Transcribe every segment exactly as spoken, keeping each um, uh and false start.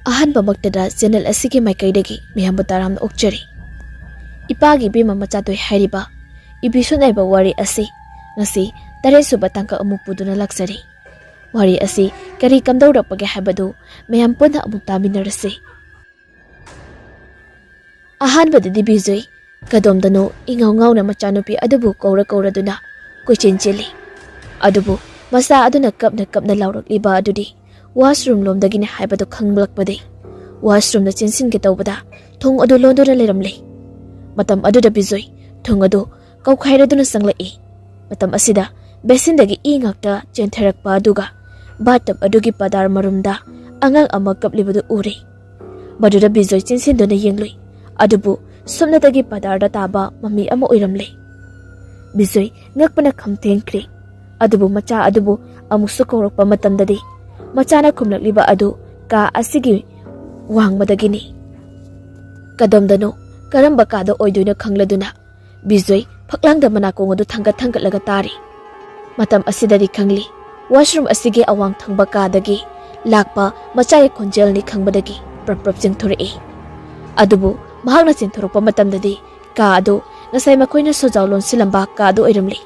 ꯑꯍꯥꯟꯕꯃꯛꯇꯗ channel ꯑꯁꯤꯒꯤ ꯃꯥꯏꯀꯩꯗꯒꯤ ꯃꯌꯥꯝꯕꯨ ꯇꯔꯥꯝꯅ ꯑꯣꯛꯆꯔꯤ꯫ ꯏꯄꯥꯒꯤ ꯏꯕꯦꯝꯃ ꯃꯆꯥꯇꯣꯏ ꯍꯥꯏꯔꯤꯕ ꯏꯕꯤꯁꯨ ꯅꯥꯏꯕ ꯋꯥꯔꯤ ꯑꯁꯤ ꯉꯁꯤ ꯇꯔꯦꯠ ꯁꯨꯕ ꯇꯥꯡꯀꯛ ꯑꯃꯨꯛ ꯄꯨꯗꯨꯅ ꯂꯥꯛꯆꯔꯤ꯫ ꯋꯥꯔꯤ ꯑꯁꯤ ꯀꯔꯤ ꯀꯝꯗꯧꯔꯛꯄꯒꯦ ꯍꯥꯏꯕꯗꯨ ꯃꯌꯥꯝ ꯄꯨꯟꯅ ꯑꯃꯨꯛ ꯇꯥꯃꯤꯟꯅꯔꯁꯤ꯫ ꯑꯍꯥꯟꯕꯗꯗꯤ ꯕꯤꯖꯣꯏ ꯀꯗꯣꯝꯗꯅꯣ ꯏꯉꯥꯎ ꯉꯥꯎꯅ ꯃꯆꯥꯅꯨꯄꯤ ꯑꯗꯨꯕꯨ ꯀꯧꯔ ꯀꯧꯔꯗꯨꯅ ꯀꯣꯏꯆꯦꯟ ꯆꯦꯜꯂꯤ꯫ ꯑꯗꯨꯕꯨ ꯃꯆꯥ ꯑꯗꯨꯅ ꯀꯞꯅ ꯀꯞꯅ ꯂꯥꯎꯔꯛꯂꯤꯕ ꯑꯗꯨꯗꯤ ꯋꯥꯁꯔꯨꯝ ꯂꯣꯝꯗꯒꯤꯅꯤ ꯍꯥꯏꯕꯗꯨ ꯈꯪꯂꯛꯄꯗꯩ ꯋꯥꯁꯔꯨꯝꯗ ꯆꯦꯟꯁꯤꯟꯒꯦ ꯇꯧꯕꯗ ꯊꯣꯡ ꯑꯗꯨ ꯂꯣꯟꯗꯨꯅ ꯂꯩꯔꯝꯂꯦ꯫ ꯃꯇꯝ ꯑꯗꯨꯗ ꯕꯤꯖꯣꯏ ꯊꯣꯡ ꯑꯗꯨ ꯀꯧꯈꯥꯏꯔꯗꯨꯅ ꯆꯪꯂꯛꯏ꯫ ꯃꯇꯝ ꯑꯁꯤꯗ ꯕꯦꯁꯤꯟꯗꯒꯤ ꯏ ꯉꯥꯛꯇ ꯆꯦꯟꯊꯔꯛꯄ ꯑꯗꯨꯒ ꯕꯥꯠꯇꯞ ꯑꯗꯨꯒꯤ ꯄꯗꯥꯔ ꯃꯔꯨꯝꯗ ꯑꯉꯥꯡ ꯑꯃ ꯀꯞꯂꯤꯕꯗꯨ ꯎꯔꯦ꯫ ꯃꯗꯨꯗ ꯕꯤꯖꯣꯏ ꯆꯦꯟꯁꯤꯟꯗꯨꯅ ꯌꯦꯡꯂꯨꯏ꯫ ꯑꯗꯨꯕꯨ ꯁꯨꯞꯅꯇꯒꯤ ꯄꯗꯥꯔꯗ ꯇꯥꯕ ꯃꯃꯤ ꯑꯃ ꯑꯣꯏꯔꯝꯂꯦ꯫ ꯕꯤꯖꯣꯏ ꯉꯛꯄꯅ ꯈꯝ ꯊꯦꯡꯈ꯭ꯔꯦ꯫ ꯑꯗꯨꯕꯨ ꯃꯆꯥ ꯑꯗꯨꯕꯨ ꯑꯃꯨꯛꯁꯨ ꯀꯧꯔꯛꯄ ꯃꯇꯝꯗꯗꯤ ꯃꯆꯥꯅ ꯈꯨꯝꯂꯛꯂꯤꯕ ꯑꯗꯨ ꯀꯥ ꯑꯁꯤꯒꯤ ꯋꯥꯡꯃꯗꯒꯤꯅꯤ꯫ ꯀꯗꯣꯝꯗꯅꯣ ꯀꯔꯝꯕ ꯀꯥꯗ ꯑꯣꯏꯗꯣꯏꯅꯣ ꯈꯪꯂꯗꯨꯅ ꯕꯤꯖꯣꯏ ꯐꯛꯂꯥꯡꯗ ꯃꯅꯥꯀꯣꯡ ꯑꯗꯨ ꯊꯥꯡꯒꯠ ꯊꯥꯡꯒꯠꯂꯒ ꯇꯥꯔꯤ꯫ ꯃꯇꯝ ꯑꯁꯤꯗꯗꯤ ꯈꯪꯂꯤ, ꯋꯥꯁꯔꯨꯝ ꯑꯁꯤꯒꯤ ꯑꯋꯥꯡ ꯊꯪꯕ ꯀꯥꯗꯒꯤ ꯂꯥꯛꯄ ꯃꯆꯥꯒꯤ ꯈꯣꯟꯖꯦꯜꯅꯤ ꯈꯪꯕꯗꯒꯤ ꯄ꯭ꯔꯞ ꯄ꯭ꯔꯞ ꯆꯦꯟꯊꯣꯔꯛꯏ꯫ ꯑꯗꯨꯕꯨ ꯃꯍꯥꯛꯅ ꯆꯦꯟꯊꯣꯔꯛꯄ ꯃꯇꯝꯗꯗꯤ ꯀꯥ ꯑꯗꯨ ꯉꯁꯥꯏ ꯃꯈꯣꯏꯅ ꯁꯣꯖꯥꯎ ꯂꯣꯟꯁꯤꯜꯂꯝꯕ ꯀꯥ ꯑꯗꯨ ꯑꯣꯏꯔꯝꯂꯤ꯫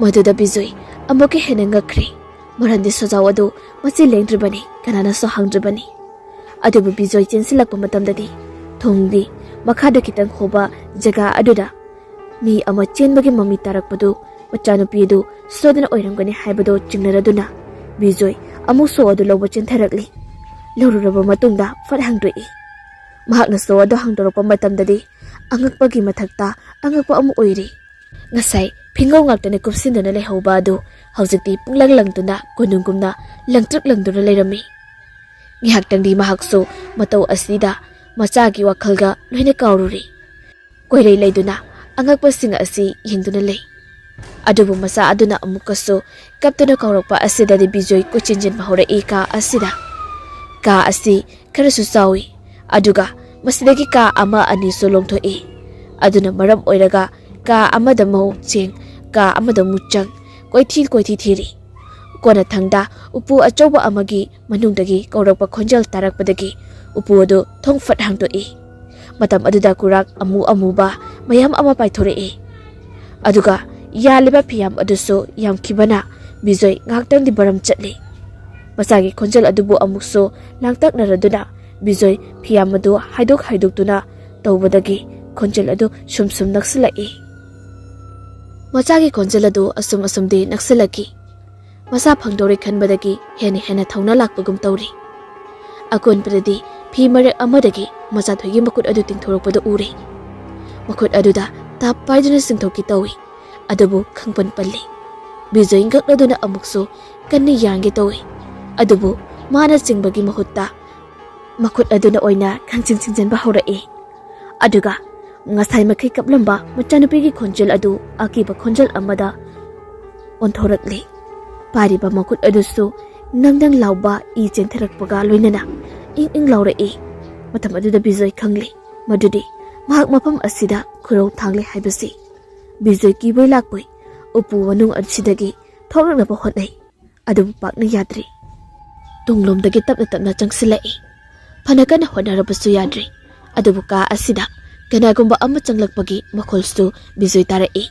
ꯃꯗꯨꯗ ꯕꯤꯖꯣꯏ ꯑꯃꯨꯛꯀ ꯍꯦꯟꯅ ꯉꯛꯈ꯭ꯔꯦ꯫ ꯃꯔꯝꯗꯤ ꯁꯣꯖꯥꯎ ꯑꯗꯨ ꯃꯆꯤ ꯂꯦꯡꯗ꯭ꯔꯤꯕꯅꯤ, ꯀꯅꯥꯅꯁꯨ ꯍꯥꯡꯗ꯭ꯔꯤꯕꯅꯤ꯫ ꯑꯗꯨꯕꯨ ꯕꯤꯖꯣꯏ ꯆꯦꯟꯁꯤꯜꯂꯛꯄ ꯃꯇꯝꯗꯗꯤ ꯊꯣꯡꯗꯤ ꯃꯈꯥꯗ ꯈꯤꯇꯪ ꯍꯣꯕ ꯖꯒꯥ ꯑꯗꯨꯗ ꯃꯤ ꯑꯃ ꯆꯦꯟꯕꯒꯤ ꯃꯃꯤ ꯇꯥꯔꯛꯄꯗꯨ ꯃꯆꯥꯅꯨꯄꯤ ꯑꯗꯨ ꯁꯣꯏꯗꯅ ꯑꯣꯏꯔꯝꯒꯅꯤ ꯍꯥꯏꯕꯗꯨ ꯆꯤꯡꯅꯔꯗꯨꯅ ꯕꯤꯖꯣꯏ ꯑꯃꯨꯛ ꯁꯣ ꯑꯗꯨ ꯂꯧꯕ ꯆꯦꯟꯊꯔꯛꯂꯤ꯫ ꯂꯧꯔꯨꯔꯕ ꯃꯇꯨꯡꯗ ꯐꯠ ꯍꯥꯡꯗꯣꯛꯏ꯫ ꯃꯍꯥꯛꯅ ꯁꯣ ꯑꯗꯨ ꯍꯥꯡꯗꯣꯔꯛꯄ ꯃꯇꯝꯗꯗꯤ ꯑꯉꯛꯄꯒꯤ ꯃꯊꯛꯇ ꯑꯉꯛꯄ ꯑꯃ ꯑꯣꯏꯔꯤ꯫ ꯉꯁꯥꯏ ꯐꯤꯡꯒꯧ ꯉꯥꯛꯇꯅ ꯀꯨꯞꯁꯤꯟꯗꯨꯅ ꯂꯩꯍꯧꯕ ꯑꯗꯨ ꯍꯧꯖꯤꯛꯇꯤ ꯄꯨꯡꯂꯪ ꯂꯪꯗꯨꯅ ꯀꯣꯅꯨꯡꯒꯨꯝꯅ ꯂꯪꯇ꯭ꯔꯤꯛ ꯂꯪꯗꯨꯅ ꯂꯩꯔꯝꯃꯤ꯫ ꯉꯥꯏꯍꯥꯛꯇꯪꯗꯤ ꯃꯍꯥꯛꯁꯨ ꯃꯇꯧ ꯑꯁꯤꯗ ꯃꯆꯥꯒꯤ ꯋꯥꯈꯜꯒ ꯂꯣꯏꯅ ꯀꯥꯎꯔꯨꯔꯦ꯫ ꯀꯣꯏꯔꯩ ꯂꯩꯗꯨꯅ ꯑꯉꯛꯄꯁꯤꯡ ꯑꯁꯤ ꯌꯦꯡꯗꯨꯅ ꯂꯩ꯫ ꯑꯗꯨꯕꯨ ꯃꯆꯥ ꯑꯗꯨꯅ ꯑꯃꯨꯛꯀꯁꯨ ꯀꯞꯇꯨꯅ ꯀꯧꯔꯛꯄ ꯑꯁꯤꯗꯗꯤ ꯕꯤꯖꯣꯏ ꯀꯣꯏꯆꯦꯟ ꯆꯦꯟꯕ ꯍꯧꯔꯛꯏ ꯀꯥ ꯑꯁꯤꯗ꯫ ꯀꯥ ꯑꯁꯤ ꯈꯔꯁꯨ ꯆꯥꯎꯏ, ꯑꯗꯨꯒ ꯃꯁꯤꯗꯒꯤ ꯀꯥ ꯑꯃ ꯑꯅꯤꯁꯨ ꯂꯣꯡꯊꯣꯛꯏ꯫ ꯑꯗꯨꯅ ꯃꯔꯝ ꯑꯣꯏꯔꯒ ꯀꯥ ꯑꯃꯗ ꯑꯃꯨꯛ ꯆꯦꯟ, ꯀꯥ ꯑꯃꯗ ꯑꯃꯨꯛ ꯆꯪ, ꯀꯣꯏꯊꯤ ꯀꯣꯏꯊꯤ ꯊꯤꯔꯤ꯫ ꯀꯣꯟꯅꯊꯪꯗ ꯎꯄꯨ ꯑꯆꯧꯕ ꯑꯃꯒꯤ ꯃꯅꯨꯡꯗꯒꯤ ꯀꯧꯔꯛꯄ ꯈꯣꯟꯖꯦꯜ ꯇꯥꯔꯛꯄꯗꯒꯤ ꯎꯄꯨ ꯑꯗꯨ ꯊꯣꯡ ꯐꯠ ꯍꯥꯡꯗꯣꯛꯏ꯫ ꯃꯇꯝ ꯑꯗꯨꯗ ꯀꯨꯔꯥꯛ ꯑꯃꯨ ꯑꯃꯨꯕ ꯃꯌꯥꯝ ꯑꯃ ꯄꯥꯏꯊꯣꯔꯛꯏ꯫ ꯑꯗꯨꯒ ꯌꯥꯜꯂꯤꯕ ꯐꯤꯌꯥꯝ ꯑꯗꯨꯁꯨ ꯌꯥꯝꯈꯤꯕꯅ ꯕꯤꯖꯣꯏ ꯉꯥꯏꯍꯥꯛꯇꯪꯗꯤ ꯕꯔꯝ ꯆꯠꯂꯤ꯫ ꯃꯆꯥꯒꯤ ꯈꯣꯟꯖꯦꯜ ꯑꯗꯨꯕꯨ ꯑꯃꯨꯛꯁꯨ ꯂꯥꯡꯇꯛꯅꯔꯗꯨꯅ ꯕꯤꯖꯣꯏ ꯐꯤꯌꯥꯝ ꯑꯗꯨ ꯍꯥꯏꯗꯣꯛ ꯍꯥꯏꯗꯣꯛꯇꯨꯅ ꯇꯧꯕꯗꯒꯤ ꯈꯣꯟꯖꯦꯜ ꯑꯗꯨ ꯁꯨꯝ ꯁꯨꯝ ꯅꯛꯁꯤꯜꯂꯛꯏ꯫ ꯃꯆꯥꯒꯤ ꯈꯣꯟꯖꯦꯜ ꯑꯗꯨ ꯑꯁꯨꯝ ꯑꯁꯨꯝꯗꯤ ꯅꯛꯁꯤꯜꯂꯛꯈꯤ꯫ ꯃꯆꯥ ꯐꯪꯗꯧꯔꯦ ꯈꯟꯕꯗꯒꯤ ꯍꯦꯟꯅ ꯍꯦꯟꯅ ꯊꯧꯅꯥ ꯂꯥꯛꯄꯒꯨꯝ ꯇꯧꯔꯤ꯫ ꯑꯀꯣꯟꯕꯗꯗꯤ ꯐꯤ ꯃꯔꯛ ꯑꯃꯗꯒꯤ ꯃꯆꯥꯊꯣꯏꯒꯤ ꯃꯈꯨꯠ ꯑꯗꯨ ꯇꯤꯡꯊꯣꯔꯛꯄꯗꯨ ꯎꯔꯦ꯫ ꯃꯈꯨꯠ ꯑꯗꯨꯗ ꯇꯥꯞ ꯄꯥꯏꯗꯨꯅ ꯆꯤꯡꯊꯣꯛꯀꯦ ꯇꯧꯏ, ꯑꯗꯨꯕꯨ ꯈꯪꯄꯟ ꯄꯜꯂꯤ꯫ ꯕꯤꯖꯣꯏ ꯉꯛꯂꯗꯨꯅ ꯑꯃꯨꯛꯁꯨ ꯀꯟꯅ ꯌꯥꯟꯒꯦ ꯇꯧꯏ, ꯑꯗꯨꯕꯨ ꯃꯥꯅ ꯆꯤꯡꯕꯒꯤ ꯃꯍꯨꯠꯇ ꯃꯈꯨꯠ ꯑꯗꯨꯅ ꯑꯣꯏꯅ ꯈꯪꯆꯤꯡ ꯆꯤꯡꯁꯤꯟꯕ ꯍꯧꯔꯛꯏ꯫ ꯑꯗꯨꯒ ꯉꯁꯥꯏ ꯃꯈꯩ ꯀꯞꯂꯝꯕ ꯃꯆꯥꯅꯨꯄꯤꯒꯤ ꯈꯣꯟꯖꯦꯜ ꯑꯗꯨ ꯑꯀꯤꯕ ꯈꯣꯟꯖꯦꯜ ꯑꯃꯗ ꯑꯣꯟꯊꯣꯔꯛꯂꯤ꯫ ꯄꯥꯏꯔꯤꯕ ꯃꯈꯨꯠ ꯑꯗꯨꯁꯨ ꯅꯪ ꯅꯪ ꯂꯥꯎꯕ ꯏ ꯆꯦꯟꯊꯔꯛꯄꯒ ꯂꯣꯏꯅꯅ ꯏꯪ ꯏꯪ ꯂꯥꯎꯔꯛꯏ꯫ ꯃꯇꯝ ꯑꯗꯨꯗ ꯕꯤꯖꯣꯏ ꯈꯪꯂꯦ ꯃꯗꯨꯗꯤ ꯃꯍꯥꯛ ꯃꯐꯝ ꯑꯁꯤꯗ ꯈꯨꯔꯧ ꯊꯥꯡꯂꯦ ꯍꯥꯏꯕꯁꯤ꯫ ꯕꯤꯖꯣꯏ ꯀꯤꯕꯣꯏ ꯂꯥꯛꯄꯣꯏ ꯎꯄꯨ ꯃꯅꯨꯡ ꯑꯁꯤꯗꯒꯤ ꯊꯣꯛꯂꯛꯅꯕ ꯍꯣꯠꯅꯩ, ꯑꯗꯨꯕꯨ ꯄꯥꯛꯅ ꯌꯥꯗ꯭ꯔꯤ꯫ ꯇꯨꯡꯂꯣꯝꯗꯒꯤ ꯇꯞꯅ ꯇꯞꯅ ꯆꯪꯁꯤꯜꯂꯛꯏ꯫ ꯐꯅ ꯀꯟꯅ ꯍꯣꯠꯅꯔꯕꯁꯨ ꯌꯥꯗ꯭ꯔꯤ꯫ ꯑꯗꯨꯕꯨ ꯀꯥ ꯑꯁꯤꯗ ꯀꯅꯥꯒꯨꯝꯕ ꯑꯃ ꯆꯪꯂꯛꯄꯒꯤ ꯃꯈꯣꯜꯁꯨ ꯕꯤꯖꯣꯏ ꯇꯥꯔꯛꯏ꯫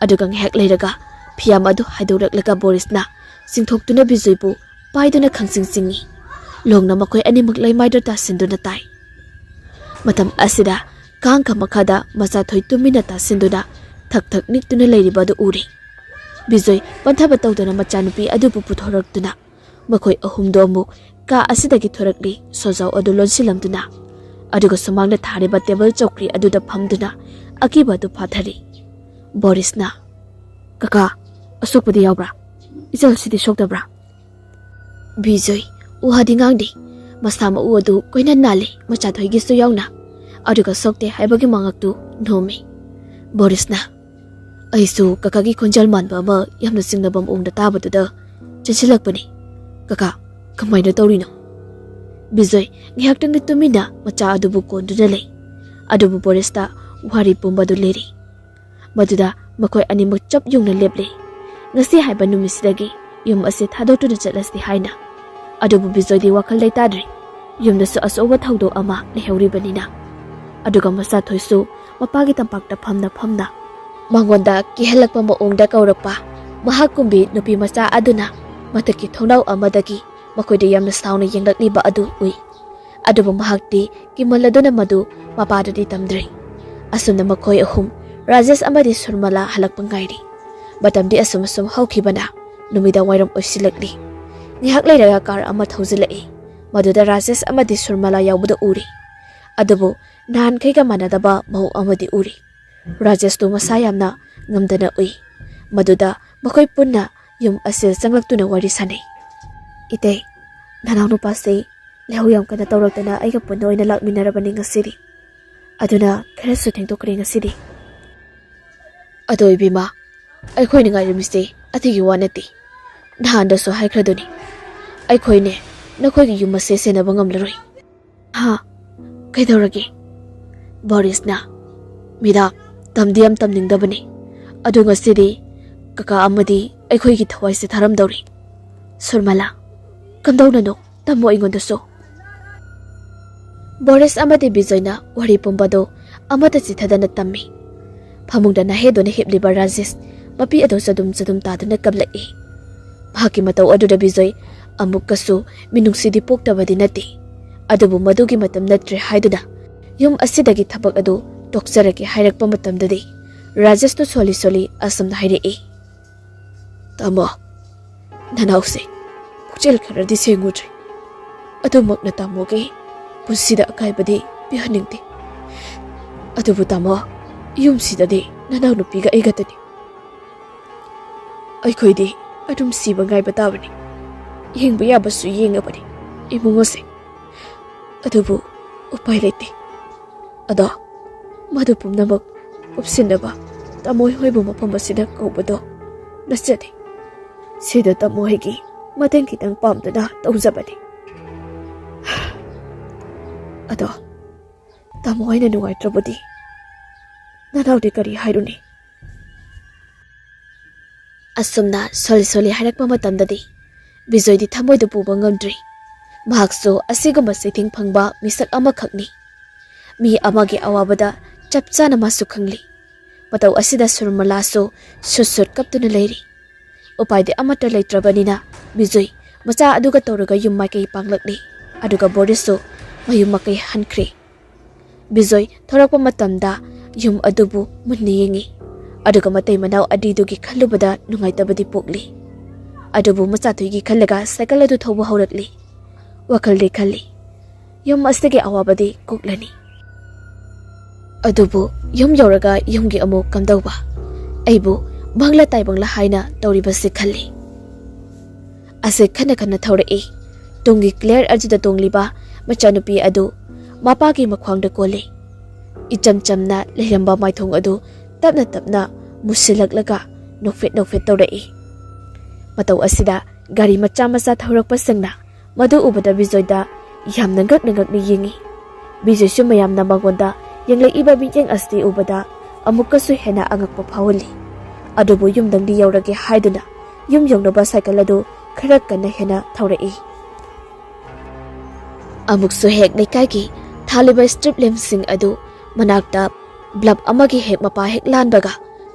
ꯑꯗꯨꯒ ꯉꯥꯏꯍꯥꯛ ꯂꯩꯔꯒ ꯐꯤꯌꯥꯝ ꯑꯗꯨ ꯍꯥꯏꯗꯣꯔꯛꯂꯒ ꯕꯣꯔꯤꯁꯅ ꯆꯤꯡꯊꯣꯛꯇꯨꯅ ꯕꯤꯖꯣꯏꯕꯨ ꯄꯥꯏꯗꯨꯅ ꯈꯪꯆꯤꯡ ꯆꯤꯡꯏ꯫ ꯂꯣꯡꯅ ꯃꯈꯣꯏ ꯑꯅꯤꯃꯛ ꯂꯩꯃꯥꯏꯗ ꯇꯥꯁꯤꯟꯗꯨꯅ ꯇꯥꯏ꯫ ꯃꯇꯝ ꯑꯁꯤꯗ ꯀꯥꯡꯈ ꯃꯈꯥꯗ ꯃꯆꯥꯊꯣꯏ ꯇꯨꯃꯤꯟꯅ ꯇꯥꯁꯤꯟꯗꯨꯅ ꯊꯛ ꯊꯛ ꯅꯤꯛꯇꯨꯅ ꯂꯩꯔꯤꯕ ꯑꯗꯨ ꯎꯔꯦ꯫ ꯕꯤꯖꯣꯏ ꯄꯟꯊꯕ ꯇꯧꯗꯅ ꯃꯆꯥꯅꯨꯄꯤ ꯑꯗꯨꯕꯨ ꯄꯨꯊꯣꯔꯛꯇꯨꯅ ꯃꯈꯣꯏ ꯑꯍꯨꯝꯗꯣ ꯑꯃꯨꯛ ꯀꯥ ꯑꯁꯤꯗꯒꯤ ꯊꯣꯔꯛꯂꯤ꯫ ꯁꯣꯖꯥꯎ ꯑꯗꯨ ꯂꯣꯟꯁꯤꯜꯂꯝꯗꯨꯅ, ꯑꯗꯨꯒ ꯁꯨꯃꯥꯡꯗ ꯊꯥꯔꯤꯕ ꯇꯦꯕꯜ ꯆꯧꯀ꯭ꯔꯤ ꯑꯗꯨꯗ ꯐꯝꯗꯨꯅ ꯑꯀꯤꯕ ꯑꯗꯨ ꯐꯥꯊꯔꯤ꯫ ꯕꯣꯔꯤꯁꯅ, "ꯀꯀꯥ, ꯑꯁꯣꯛꯄꯗꯤ ꯌꯥꯎꯕ꯭ꯔꯥ? ꯏꯆꯜꯁꯤꯗꯤ ꯁꯣꯛꯇꯕ꯭ꯔꯥ?" ꯕꯤꯖꯣꯏ ꯋꯥꯗꯤ ꯉꯥꯡꯗꯦ꯫ ꯃꯁꯥ ꯃꯎ ꯑꯗꯨ ꯀꯣꯏꯅ ꯅꯥꯜꯂꯤ, ꯃꯆꯥꯊꯣꯏꯒꯤꯁꯨ ꯌꯥꯎꯅ꯫ ꯑꯗꯨꯒ ꯁꯣꯛꯇꯦ ꯍꯥꯏꯕꯒꯤ ꯃꯉꯛꯇꯨ ꯅꯣꯝꯃꯤ꯫ ꯕꯣꯔꯤꯁꯅ, "ꯑꯩꯁꯨ ꯀꯀꯥꯒꯤ ꯈꯣꯟꯖꯦꯜ ꯃꯥꯟꯕ ꯑꯃ ꯌꯥꯝꯅ ꯆꯤꯡꯅꯕ ꯃꯑꯣꯡꯗ ꯇꯥꯕꯗꯨꯗ ꯆꯦꯟꯁꯤꯜꯂꯛꯄꯅꯤ꯫ ꯀꯀꯥ, ꯀꯃꯥꯏꯅ ꯇꯧꯔꯤꯅꯣ?" ꯕꯤꯖꯣꯏ ꯉꯥꯏꯍꯥꯛꯇꯪꯗꯤ ꯇꯨꯃꯤꯟꯅ ꯃꯆꯥ ꯑꯗꯨꯕꯨ ꯀꯣꯟꯗꯨꯅ ꯂꯩ꯫ ꯑꯗꯨꯕꯨ ꯕꯣꯔꯤꯁꯇ ꯋꯥꯔꯤ ꯄꯨꯝꯕ ꯑꯗꯨ ꯂꯤꯔꯤ꯫ ꯃꯗꯨꯗ ꯃꯈꯣꯏ ꯑꯅꯤꯃꯛ ꯆꯞ ꯌꯨꯡꯅ ꯂꯦꯞꯂꯤ꯫ ꯉꯁꯤ ꯍꯥꯏꯕ ꯅꯨꯃꯤꯠꯁꯤꯗꯒꯤ ꯌꯨꯝ ꯑꯁꯤ ꯊꯥꯗꯣꯛꯇꯨꯅ ꯆꯠꯂꯁꯤ ꯍꯥꯏꯅ꯫ ꯑꯗꯨꯕꯨ ꯕꯤꯖꯣꯏꯗꯤ ꯋꯥꯈꯜ ꯂꯩꯇꯥꯗ꯭ꯔꯦ꯫ ꯌꯨꯝꯗꯁꯨ ꯑꯆꯧꯕ ꯊꯧꯗꯣꯛ ꯑꯃ ꯂꯩꯍꯧꯔꯤꯕꯅꯤꯅ꯫ ꯑꯗꯨꯒ ꯃꯆꯥꯊꯣꯏꯁꯨ ꯃꯄꯥꯒꯤ ꯇꯝꯄꯥꯛꯇ ꯐꯝꯅ ꯐꯝꯅ ꯃꯉꯣꯟꯗ ꯀꯤꯍꯜꯂꯛꯄ ꯃꯑꯣꯡꯗ ꯀꯧꯔꯛꯄ ꯃꯍꯥꯛꯀꯨꯝꯕꯤ ꯅꯨꯄꯤ ꯃꯆꯥ ꯑꯗꯨꯅ ꯃꯊꯛꯀꯤ ꯊꯣꯡꯅꯥꯎ ꯑꯃꯗꯒꯤ ꯃꯈꯣꯏꯗ ꯌꯥꯝꯅ ꯁꯥꯎꯅ ꯌꯦꯡꯂꯛꯂꯤꯕ ꯑꯗꯨ ꯎꯏ꯫ ꯑꯗꯨꯕꯨ ꯃꯍꯥꯛꯇꯤ ꯀꯤꯃꯜꯂꯗꯨꯅ ꯃꯗꯨ ꯃꯄꯥꯗꯗꯤ ꯇꯝꯗ꯭ꯔꯤ꯫ ꯑꯁꯨꯝꯅ ꯃꯈꯣꯏ ꯑꯍꯨꯝ, ꯔꯥꯖꯦꯁ ꯑꯃꯗꯤ ꯁꯨꯔꯃꯂꯥ, ꯍꯜꯂꯛꯄ ꯉꯥꯏꯔꯤ꯫ ꯃꯇꯝꯗꯤ ꯑꯁꯨꯝ ꯑꯁꯨꯝ ꯍꯧꯈꯤꯕꯅ ꯅꯨꯃꯤꯗꯥꯡ ꯋꯥꯏꯔꯝ ꯑꯣꯏꯁꯤꯜꯂꯛꯂꯤ꯫ ꯉꯥꯏꯍꯥꯛ ꯂꯩꯔꯒ ꯀꯥꯔ ꯑꯃ ꯊꯧꯖꯤꯜꯂꯛꯏ꯫ ꯃꯗꯨꯗ ꯔꯥꯖꯦꯁ ꯑꯃꯗꯤ ꯁꯨꯔꯃꯂꯥ ꯌꯥꯎꯕꯗꯨ ꯎꯔꯤ꯫ ꯑꯗꯨꯕꯨ ꯅꯍꯥꯟꯈꯩꯒ ꯃꯥꯟꯅꯗꯕ ꯃꯑꯣꯡ ꯑꯃꯗꯤ ꯎꯔꯤ꯫ ꯔꯥꯖꯦꯁꯇꯨ ꯃꯁꯥ ꯌꯥꯝꯅ ꯉꯝꯗꯅ ꯎꯏ꯫ ꯃꯗꯨꯗ ꯃꯈꯣꯏ ꯄꯨꯟꯅ ꯌꯨꯝ ꯑꯁꯤꯗ ꯆꯪꯂꯛꯇꯨꯅ ꯋꯥꯔꯤ ꯁꯥꯅꯩ꯫ "ꯏꯇꯩ, ꯅꯅꯥꯎꯅꯨꯄꯥꯁꯤ ꯂꯩꯍꯧ ꯌꯥꯝ ꯀꯟꯅ ꯇꯧꯔꯛꯇꯅ ꯑꯩꯒ ꯄꯨꯟꯅ ꯑꯣꯏꯅ ꯂꯥꯛꯃꯤꯟꯅꯔꯕꯅꯤ ꯉꯁꯤꯗꯤ꯫ ꯑꯗꯨꯅ ꯈꯔꯁꯨ ꯊꯦꯡꯗꯣꯛꯈ꯭ꯔꯦ ꯉꯁꯤꯗꯤ꯫" "ꯑꯗꯣ ꯏꯕꯦꯝꯃ, ꯑꯩꯈꯣꯏꯅ ꯉꯥꯏꯔꯝꯃꯤꯁꯦ ꯑꯇꯩꯒꯤ ꯋꯥ ꯅꯠꯇꯦ꯫ ꯅꯍꯥꯟꯗꯁꯨ ꯍꯥꯏꯈ꯭ꯔꯗꯨꯅꯤ, ꯑꯩꯈꯣꯏꯅꯦ ꯅꯈꯣꯏꯒꯤ ꯌꯨꯝ ꯑꯁꯦ ꯁꯦꯟꯅꯕ ꯉꯝꯂꯔꯣꯏ꯫" "ꯍꯥ? ꯀꯩꯗꯧꯔꯒꯦ?" "ꯕꯣꯔꯤꯁꯅ ꯃꯤꯗꯥ ꯇꯝꯗꯤ ꯌꯥꯝ ꯇꯝꯅꯤꯡꯗꯕꯅꯤ꯫ ꯑꯗꯨ ꯉꯁꯤꯗꯤ ꯀꯀꯥ ꯑꯃꯗꯤ ꯑꯩꯈꯣꯏꯒꯤ ꯊꯋꯥꯏꯁꯦ ꯊꯥꯔꯝꯗꯧꯔꯤ꯫" "ꯁꯨꯔꯃꯂꯥ, ꯀꯝꯗꯧꯅꯅꯣ? ꯇꯝꯃꯣ ꯑꯩꯉꯣꯟꯗꯁꯨ꯫" ꯕꯣꯔꯤꯁ ꯑꯃꯗꯤ ꯕꯤꯖꯣꯏꯅ ꯋꯥꯔꯤ ꯄꯨꯝꯕꯗꯨ ꯑꯃꯠꯇ ꯆꯤꯊꯗꯅ ꯇꯝꯃꯤ꯫ ꯐꯃꯨꯡꯗ ꯅꯥꯍꯦꯗꯨꯅ ꯍꯤꯞꯂꯤꯕ ꯔꯥꯖꯦꯁ ꯃꯄꯤ ꯑꯗꯨ ꯆꯗꯨꯝ ꯆꯗꯨꯝ ꯇꯥꯗꯨꯅ ꯀꯞꯂꯛꯏ꯫ ꯃꯍꯥꯛꯀꯤ ꯃꯇꯧ ꯑꯗꯨꯗ ꯕꯤꯖꯣꯏ ꯑꯃꯨꯛꯀꯁꯨ ꯃꯤꯅꯨꯡꯁꯤꯗꯤ ꯄꯣꯛꯇꯕꯗꯤ ꯅꯠꯇꯦ꯫ ꯑꯗꯨꯕꯨ ꯃꯗꯨꯒꯤ ꯃꯇꯝ ꯅꯠꯇ꯭ꯔꯦ ꯍꯥꯏꯗꯨꯅ ꯌꯨꯝ ꯑꯁꯤꯗꯒꯤ ꯊꯕꯛ ꯑꯗꯨ ꯇꯣꯛꯆꯔꯒꯦ ꯍꯥꯏꯔꯛꯄ ꯃꯇꯝꯗꯗꯤ ꯔꯥꯖꯦꯁꯇꯨ ꯁꯣꯜꯂꯤ ꯁꯣꯜꯂꯤ ꯑꯁꯨꯝꯅ ꯍꯥꯏꯔꯛꯏ꯫ "ꯇꯥꯃꯣ, ꯅꯅꯥꯎꯁꯦ ꯄꯨꯛꯆꯦꯜ ꯈꯔꯗꯤ ꯁꯦꯡꯉꯨꯗ꯭ꯔꯦ꯫ ꯑꯗꯨꯃꯛꯅ ꯇꯥꯃꯣꯒꯤ ꯄꯨꯟꯁꯤꯗ ꯑꯀꯥꯏꯕꯗꯤ ꯄꯤꯍꯟꯅꯤꯡꯗꯦ꯫ ꯑꯗꯨꯕꯨ ꯇꯥꯃꯣ, ꯌꯨꯝꯁꯤꯗꯗꯤ ꯅꯅꯥꯎꯅꯨꯄꯤꯒ ꯑꯩꯒꯇꯅꯤ꯫ ꯑꯩꯈꯣꯏꯗꯤ ꯑꯗꯨꯝ ꯁꯤꯕ ꯉꯥꯏꯕ ꯇꯥꯕꯅꯤ꯫ ꯌꯦꯡꯕ ꯌꯥꯕꯁꯨ ꯌꯦꯡꯉꯕꯅꯤ ꯏꯃꯨꯡ ꯑꯁꯦ꯫ ꯑꯗꯨꯕꯨ ꯎꯄꯥꯏ ꯂꯩꯇꯦ꯫ ꯑꯗꯣ ꯃꯗꯨ ꯄꯨꯝꯅꯃꯛ ꯀꯨꯞꯁꯤꯟꯅꯕ ꯇꯥꯃꯣ ꯍꯣꯏꯕꯨ ꯃꯐꯝ ꯑꯁꯤꯗ ꯀꯧꯕꯗꯣ ꯅꯠꯆꯗꯦ꯫ ꯁꯤꯗ ꯇꯥꯃꯣ ꯍꯣꯏꯒꯤ ꯃꯇꯦꯡ ꯈꯤꯇꯪ ꯄꯥꯝꯗꯨꯅ ꯇꯧꯖꯕꯅꯤ꯫ ꯑꯗꯣ ꯇꯥꯃꯣ ꯍꯣꯏꯅ ꯅꯨꯡꯉꯥꯏꯇ꯭ꯔꯕꯗꯤ ꯅꯅꯥꯎꯗꯤ ꯀꯔꯤ ꯍꯥꯏꯔꯨꯅꯤ?" ꯑꯁꯨꯝꯅ ꯁꯣꯜꯂꯤ ꯁꯣꯜꯂꯤ ꯍꯥꯏꯔꯛꯄ ꯃꯇꯝꯗꯗꯤ ꯕꯤꯖꯣꯏꯗꯤ ꯊꯃꯣꯏꯗ ꯄꯨꯕ ꯉꯝꯗ꯭ꯔꯤ꯫ ꯃꯍꯥꯛꯁꯨ ꯑꯁꯤꯒꯨꯝꯕ ꯆꯩꯊꯦꯡ ꯐꯪꯕ ꯃꯤꯁꯛ ꯑꯃꯈꯛꯅꯤ꯫ ꯃꯤ ꯑꯃꯒꯤ ꯑꯋꯥꯕꯗ ꯆꯞ ꯆꯥꯅ ꯃꯥꯁꯨ ꯈꯪꯂꯤ꯫ ꯃꯇꯧ ꯑꯁꯤꯗ ꯁꯨꯔꯃꯂꯥꯁꯨ ꯁꯨꯠ ꯁꯨꯠ ꯀꯞꯇꯨꯅ ꯂꯩꯔꯤ꯫ ꯎꯄꯥꯏꯗꯤ ꯑꯃꯠꯇ ꯂꯩꯇ꯭ꯔꯕꯅꯤꯅ ꯕꯤꯖꯣꯏ ꯃꯆꯥ ꯑꯗꯨꯒ ꯇꯧꯔꯒ ꯌꯨꯝ ꯃꯥꯏꯀꯩ ꯄꯥꯡꯂꯛꯂꯤ꯫ ꯑꯗꯨꯒ ꯕꯣꯔꯤꯁꯁꯨ ꯃꯌꯨꯝ ꯃꯀꯩ ꯍꯟꯈ꯭ꯔꯦ꯫ ꯕꯤꯖꯣꯏ ꯊꯣꯔꯛꯄ ꯃꯇꯝꯗ ꯌꯨꯝ ꯑꯗꯨꯕꯨ ꯃꯨꯟꯅ ꯌꯦꯡꯉꯤ꯫ ꯑꯗꯨꯒ ꯃꯇꯩ ꯃꯅꯥꯎ ꯑꯅꯤꯗꯨꯒꯤ ꯈꯜꯂꯨꯕꯗ ꯅꯨꯡꯉꯥꯏꯇꯕꯗꯤ ꯄꯣꯛꯂꯤ꯫ ꯑꯗꯨꯕꯨ ꯃꯆꯥꯊꯣꯏꯒꯤ ꯈꯜꯂꯒ ꯁꯥꯏꯀꯜ ꯑꯗꯨ ꯊꯧꯕ ꯍꯧꯔꯛꯂꯤ꯫ ꯋꯥꯈꯜꯗꯤ ꯈꯜꯂꯤ, ꯌꯨꯝ ꯑꯁꯤꯒꯤ ꯑꯋꯥꯕꯗꯤ ꯀꯣꯛꯂꯅꯤ꯫ ꯑꯗꯨꯕꯨ ꯌꯨꯝ ꯌꯧꯔꯒ ꯌꯨꯝꯒꯤ ꯑꯃꯨꯛ ꯀꯝꯗꯧꯕ? ꯑꯩꯕꯨ ꯃꯪꯂ ꯇꯥꯏꯕꯪꯂ ꯍꯥꯏꯅ ꯇꯧꯔꯤꯕꯁꯤ ꯈꯜꯂꯤ꯫ ꯑꯁꯦ ꯈꯟꯅ ꯈꯟꯅ ꯊꯧꯔꯛꯏ꯫ ꯇꯨꯡꯒꯤ ꯀ꯭ꯂꯦꯌꯔ ꯑꯗꯨꯗ ꯇꯣꯡꯂꯤꯕ ꯃꯆꯥꯅꯨꯄꯤ ꯑꯗꯨ ꯃꯄꯥꯒꯤ ꯃꯈ꯭ꯋꯥꯡꯗ ꯀꯣꯜꯂꯤ꯫ ꯏꯆꯝ ꯆꯝꯅ ꯂꯩꯔꯝꯕ ꯃꯥꯏꯊꯣꯡ ꯑꯗꯨ ꯇꯞꯅ ꯇꯞꯅ ꯃꯨꯁꯤꯜꯂꯛꯂꯒ ꯅꯣꯛꯐꯦꯠ ꯅꯣꯛꯐꯦꯠ ꯇꯧꯔꯛꯏ꯫ ꯃꯇꯧ ꯑꯁꯤꯗ ꯒꯥꯔꯤ ꯃꯆꯥ ꯃꯆꯥ ꯊꯧꯔꯛꯄꯁꯤꯡꯅ ꯃꯗꯨ ꯎꯕꯗ ꯕꯤꯖꯣꯏꯗ ꯌꯥꯝꯅ ꯉꯛꯅ ꯉꯛꯅ ꯌꯦꯡꯉꯤ꯫ ꯕꯤꯖꯣꯏꯁꯨ ꯃꯌꯥꯝꯅ ꯃꯉꯣꯟꯗ ꯌꯦꯡꯂꯛꯏꯕ ꯃꯤꯠꯌꯦꯡ ꯑꯁꯤ ꯎꯕꯗ ꯑꯃꯨꯛꯀꯁꯨ ꯍꯦꯟꯅ ꯑꯉꯛꯄ ꯐꯥꯎꯍꯜꯂꯤ꯫ ꯑꯗꯨꯕꯨ ꯌꯨꯝꯗꯪꯗꯤ ꯌꯧꯔꯒꯦ ꯍꯥꯏꯗꯨꯅ ꯌꯨꯝ ꯌꯧꯅꯕ ꯁꯥꯏꯀꯜ ꯑꯗꯨ ꯈꯔ ꯀꯟꯅ ꯍꯦꯟꯅ ꯊꯧꯔꯛꯏ꯫ ꯑꯃꯨꯛꯁꯨ ꯍꯦꯛ ꯂꯩꯀꯥꯏꯒꯤ ꯊꯥꯜꯂꯤꯕ ꯁ꯭ꯇ꯭ꯔꯤꯠ ꯂꯦꯝꯞꯁꯤꯡ ꯑꯗꯨ ꯃꯅꯥꯛꯇ ꯕ꯭ꯂꯕ ꯑꯃꯒꯤ ꯍꯦꯛ ꯃꯄꯥ ꯍꯦꯛ ꯂꯥꯟꯕꯒ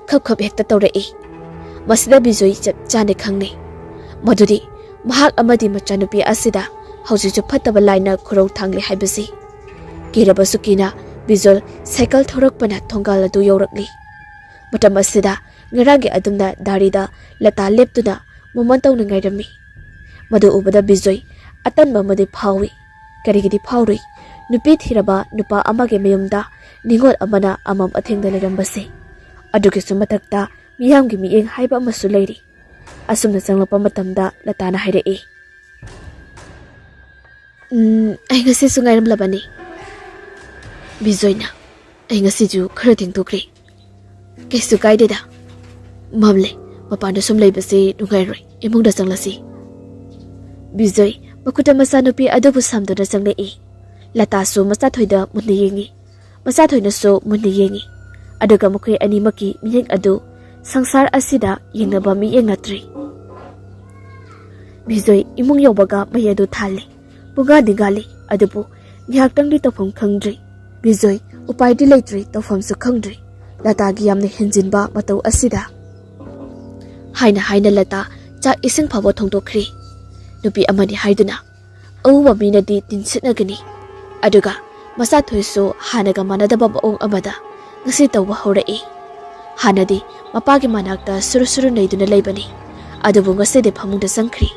ꯈꯞ ꯈꯞ ꯍꯦꯛꯇ ꯇꯧꯔꯛꯏ꯫ ꯃꯁꯤꯗ ꯕꯤꯖꯣꯏ ꯆꯞ ꯆꯥꯅ ꯈꯪꯂꯤ꯫ ꯃꯗꯨꯗꯤ ꯃꯍꯥꯛ ꯑꯃꯗꯤ ꯃꯆꯥꯅꯨꯄꯤ ꯑꯁꯤꯗ ꯍꯧꯖꯤꯛꯁꯨ ꯐꯠꯇꯕ ꯂꯥꯏꯅ ꯈꯨꯔꯧ ꯊꯥꯡꯂꯤ ꯍꯥꯏꯕꯁꯤ꯫ ꯀꯤꯔꯕꯁꯨ ꯀꯤꯅ ꯕꯤꯖꯣꯏ ꯁꯥꯏꯀꯜ ꯊꯧꯔꯛꯄꯅ ꯊꯣꯡꯒꯥꯜ ꯑꯗꯨ ꯌꯧꯔꯛꯂꯤ꯫ ꯃꯇꯝ ꯑꯁꯤꯗ ꯉꯔꯥꯡꯒꯤ ꯑꯗꯨꯝꯅ ꯗꯥꯔꯤꯗ ꯂꯇꯥ ꯂꯦꯞꯇꯨꯅ ꯃꯃꯜ ꯇꯧꯅ ꯉꯥꯏꯔꯝꯃꯤ꯫ ꯃꯗꯨ ꯎꯕꯗ ꯕꯤꯖꯣꯏ ꯑꯇꯟꯕ ꯑꯃꯗꯤ ꯐꯥꯎꯏ꯫ ꯀꯔꯤꯒꯤꯗꯤ ꯐꯥꯎꯔꯨꯏ? ꯅꯨꯄꯤ ꯊꯤꯔꯕ ꯅꯨꯄꯥ ꯑꯃꯒꯤ ꯃꯌꯨꯝꯗ ꯅꯤꯉꯣꯜ ꯑꯃꯅ ꯑꯃꯝ ꯑꯊꯦꯡꯗ ꯂꯩꯔꯝꯕꯁꯦ꯫ ꯑꯗꯨꯒꯤꯁꯨ ꯃꯊꯛꯇ ꯃꯤꯌꯥꯝꯒꯤ ꯃꯤꯠꯌꯦꯡ ꯍꯥꯏꯕ ꯑꯃꯁꯨ ꯂꯩꯔꯤ꯫ ꯑꯁꯨꯝꯅ ꯆꯪꯂꯛꯄ ꯃꯇꯝꯗ ꯂꯇꯥꯅ ꯍꯥꯏꯔꯛꯏ, "ꯎꯝ, ꯑꯩ ꯉꯁꯤꯁꯨ ꯉꯥꯏꯔꯝꯂꯕꯅꯤ꯫" ꯕꯤꯖꯣꯏꯅ, "ꯑꯩ ꯉꯁꯤꯁꯨ ꯈꯔ ꯊꯦꯡꯗꯣꯛꯈ꯭ꯔꯦ꯫" "ꯀꯩꯁꯨ ꯀꯥꯏꯗꯦꯗ꯫ ꯃꯝꯂꯦ, ꯃꯄꯥꯟꯗ ꯁꯨꯝ ꯂꯩꯕꯁꯤ ꯅꯨꯡꯉꯥꯏꯔꯣꯏ, ꯏꯃꯨꯡꯗ ꯆꯪꯂꯁꯤ꯫" ꯕꯤꯖꯣꯏ ꯃꯈꯨꯠꯇ ꯃꯆꯥꯅꯨꯄꯤ ꯑꯗꯨꯕꯨ ꯁꯥꯝꯗꯨꯅ ꯆꯪꯂꯛꯏ꯫ ꯂꯇꯥꯁꯨ ꯃꯆꯥꯊꯣꯏꯗ ꯃꯨꯟꯅ ꯌꯦꯡꯉꯤ꯫ ꯃꯆꯥꯊꯣꯏꯅꯁꯨ ꯃꯨꯟꯅ ꯌꯦꯡꯉꯤ꯫ ꯑꯗꯨꯒ ꯃꯈꯣꯏ ꯑꯅꯤꯃꯛꯀꯤ ꯃꯤꯠꯌꯦꯡ ꯑꯗꯨ ꯁꯪꯁꯥꯔ ꯑꯁꯤꯗ ꯌꯦꯡꯅꯕ ꯃꯤꯠꯌꯦꯡ ꯅꯠꯇ꯭ꯔꯤ꯫ ꯕꯤꯖꯣꯏ ꯏꯃꯨꯡ ꯌꯧꯕꯒ ꯃꯩ ꯑꯗꯨ ꯊꯥꯜꯂꯤ꯫ ꯄꯨꯡꯒꯥꯗꯤ ꯉꯥꯜꯂꯤ, ꯑꯗꯨꯕꯨ ꯉꯥꯏꯍꯥꯛꯇꯪꯗꯤ ꯇꯧꯐꯝ ꯈꯪꯗ꯭ꯔꯤ꯫ ꯕꯤꯖꯣꯏ ꯎꯄꯥꯏꯗꯤ ꯂꯩꯇ꯭ꯔꯤ, ꯇꯧꯐꯝꯁꯨ ꯈꯪꯗ꯭ꯔꯤ꯫ ꯂꯇꯥꯒꯤ ꯌꯥꯝꯅ ꯍꯦꯟꯖꯤꯟꯕ ꯃꯇꯧ ꯑꯁꯤꯗ ꯍꯥꯏꯅ ꯍꯥꯏꯅ ꯂꯇꯥ ꯆꯥꯛ ꯏꯁꯤꯡ ꯐꯥꯎꯕ ꯊꯣꯡꯗꯣꯛꯈ꯭ꯔꯤ꯫ ꯅꯨꯄꯤ ꯑꯃꯅꯤ ꯍꯥꯏꯗꯨꯅ ꯑꯎꯕ ꯃꯤꯅꯗꯤ ꯇꯤꯟꯁꯤꯠꯅꯒꯅꯤ꯫ ꯑꯗꯨꯒ ꯃꯆꯥꯊꯣꯏꯁꯨ ꯍꯥꯟꯅꯒ ꯃꯥꯟꯅꯗꯕ ꯃꯑꯣꯡ ꯑꯃꯗ ꯉꯁꯤ ꯇꯧꯕ ꯍꯧꯔꯛꯏ꯫ ꯍꯥꯟꯅꯗꯤ ꯃꯄꯥꯒꯤ ꯃꯅꯥꯛꯇ ꯁꯨꯔꯨ ꯁꯨꯔꯨ ꯅꯩꯗꯨꯅ ꯂꯩꯕꯅꯤ, ꯑꯗꯨꯕꯨ ꯉꯁꯤꯗꯤ ꯐꯃꯨꯡꯗ ꯆꯪꯈ꯭ꯔꯤ꯫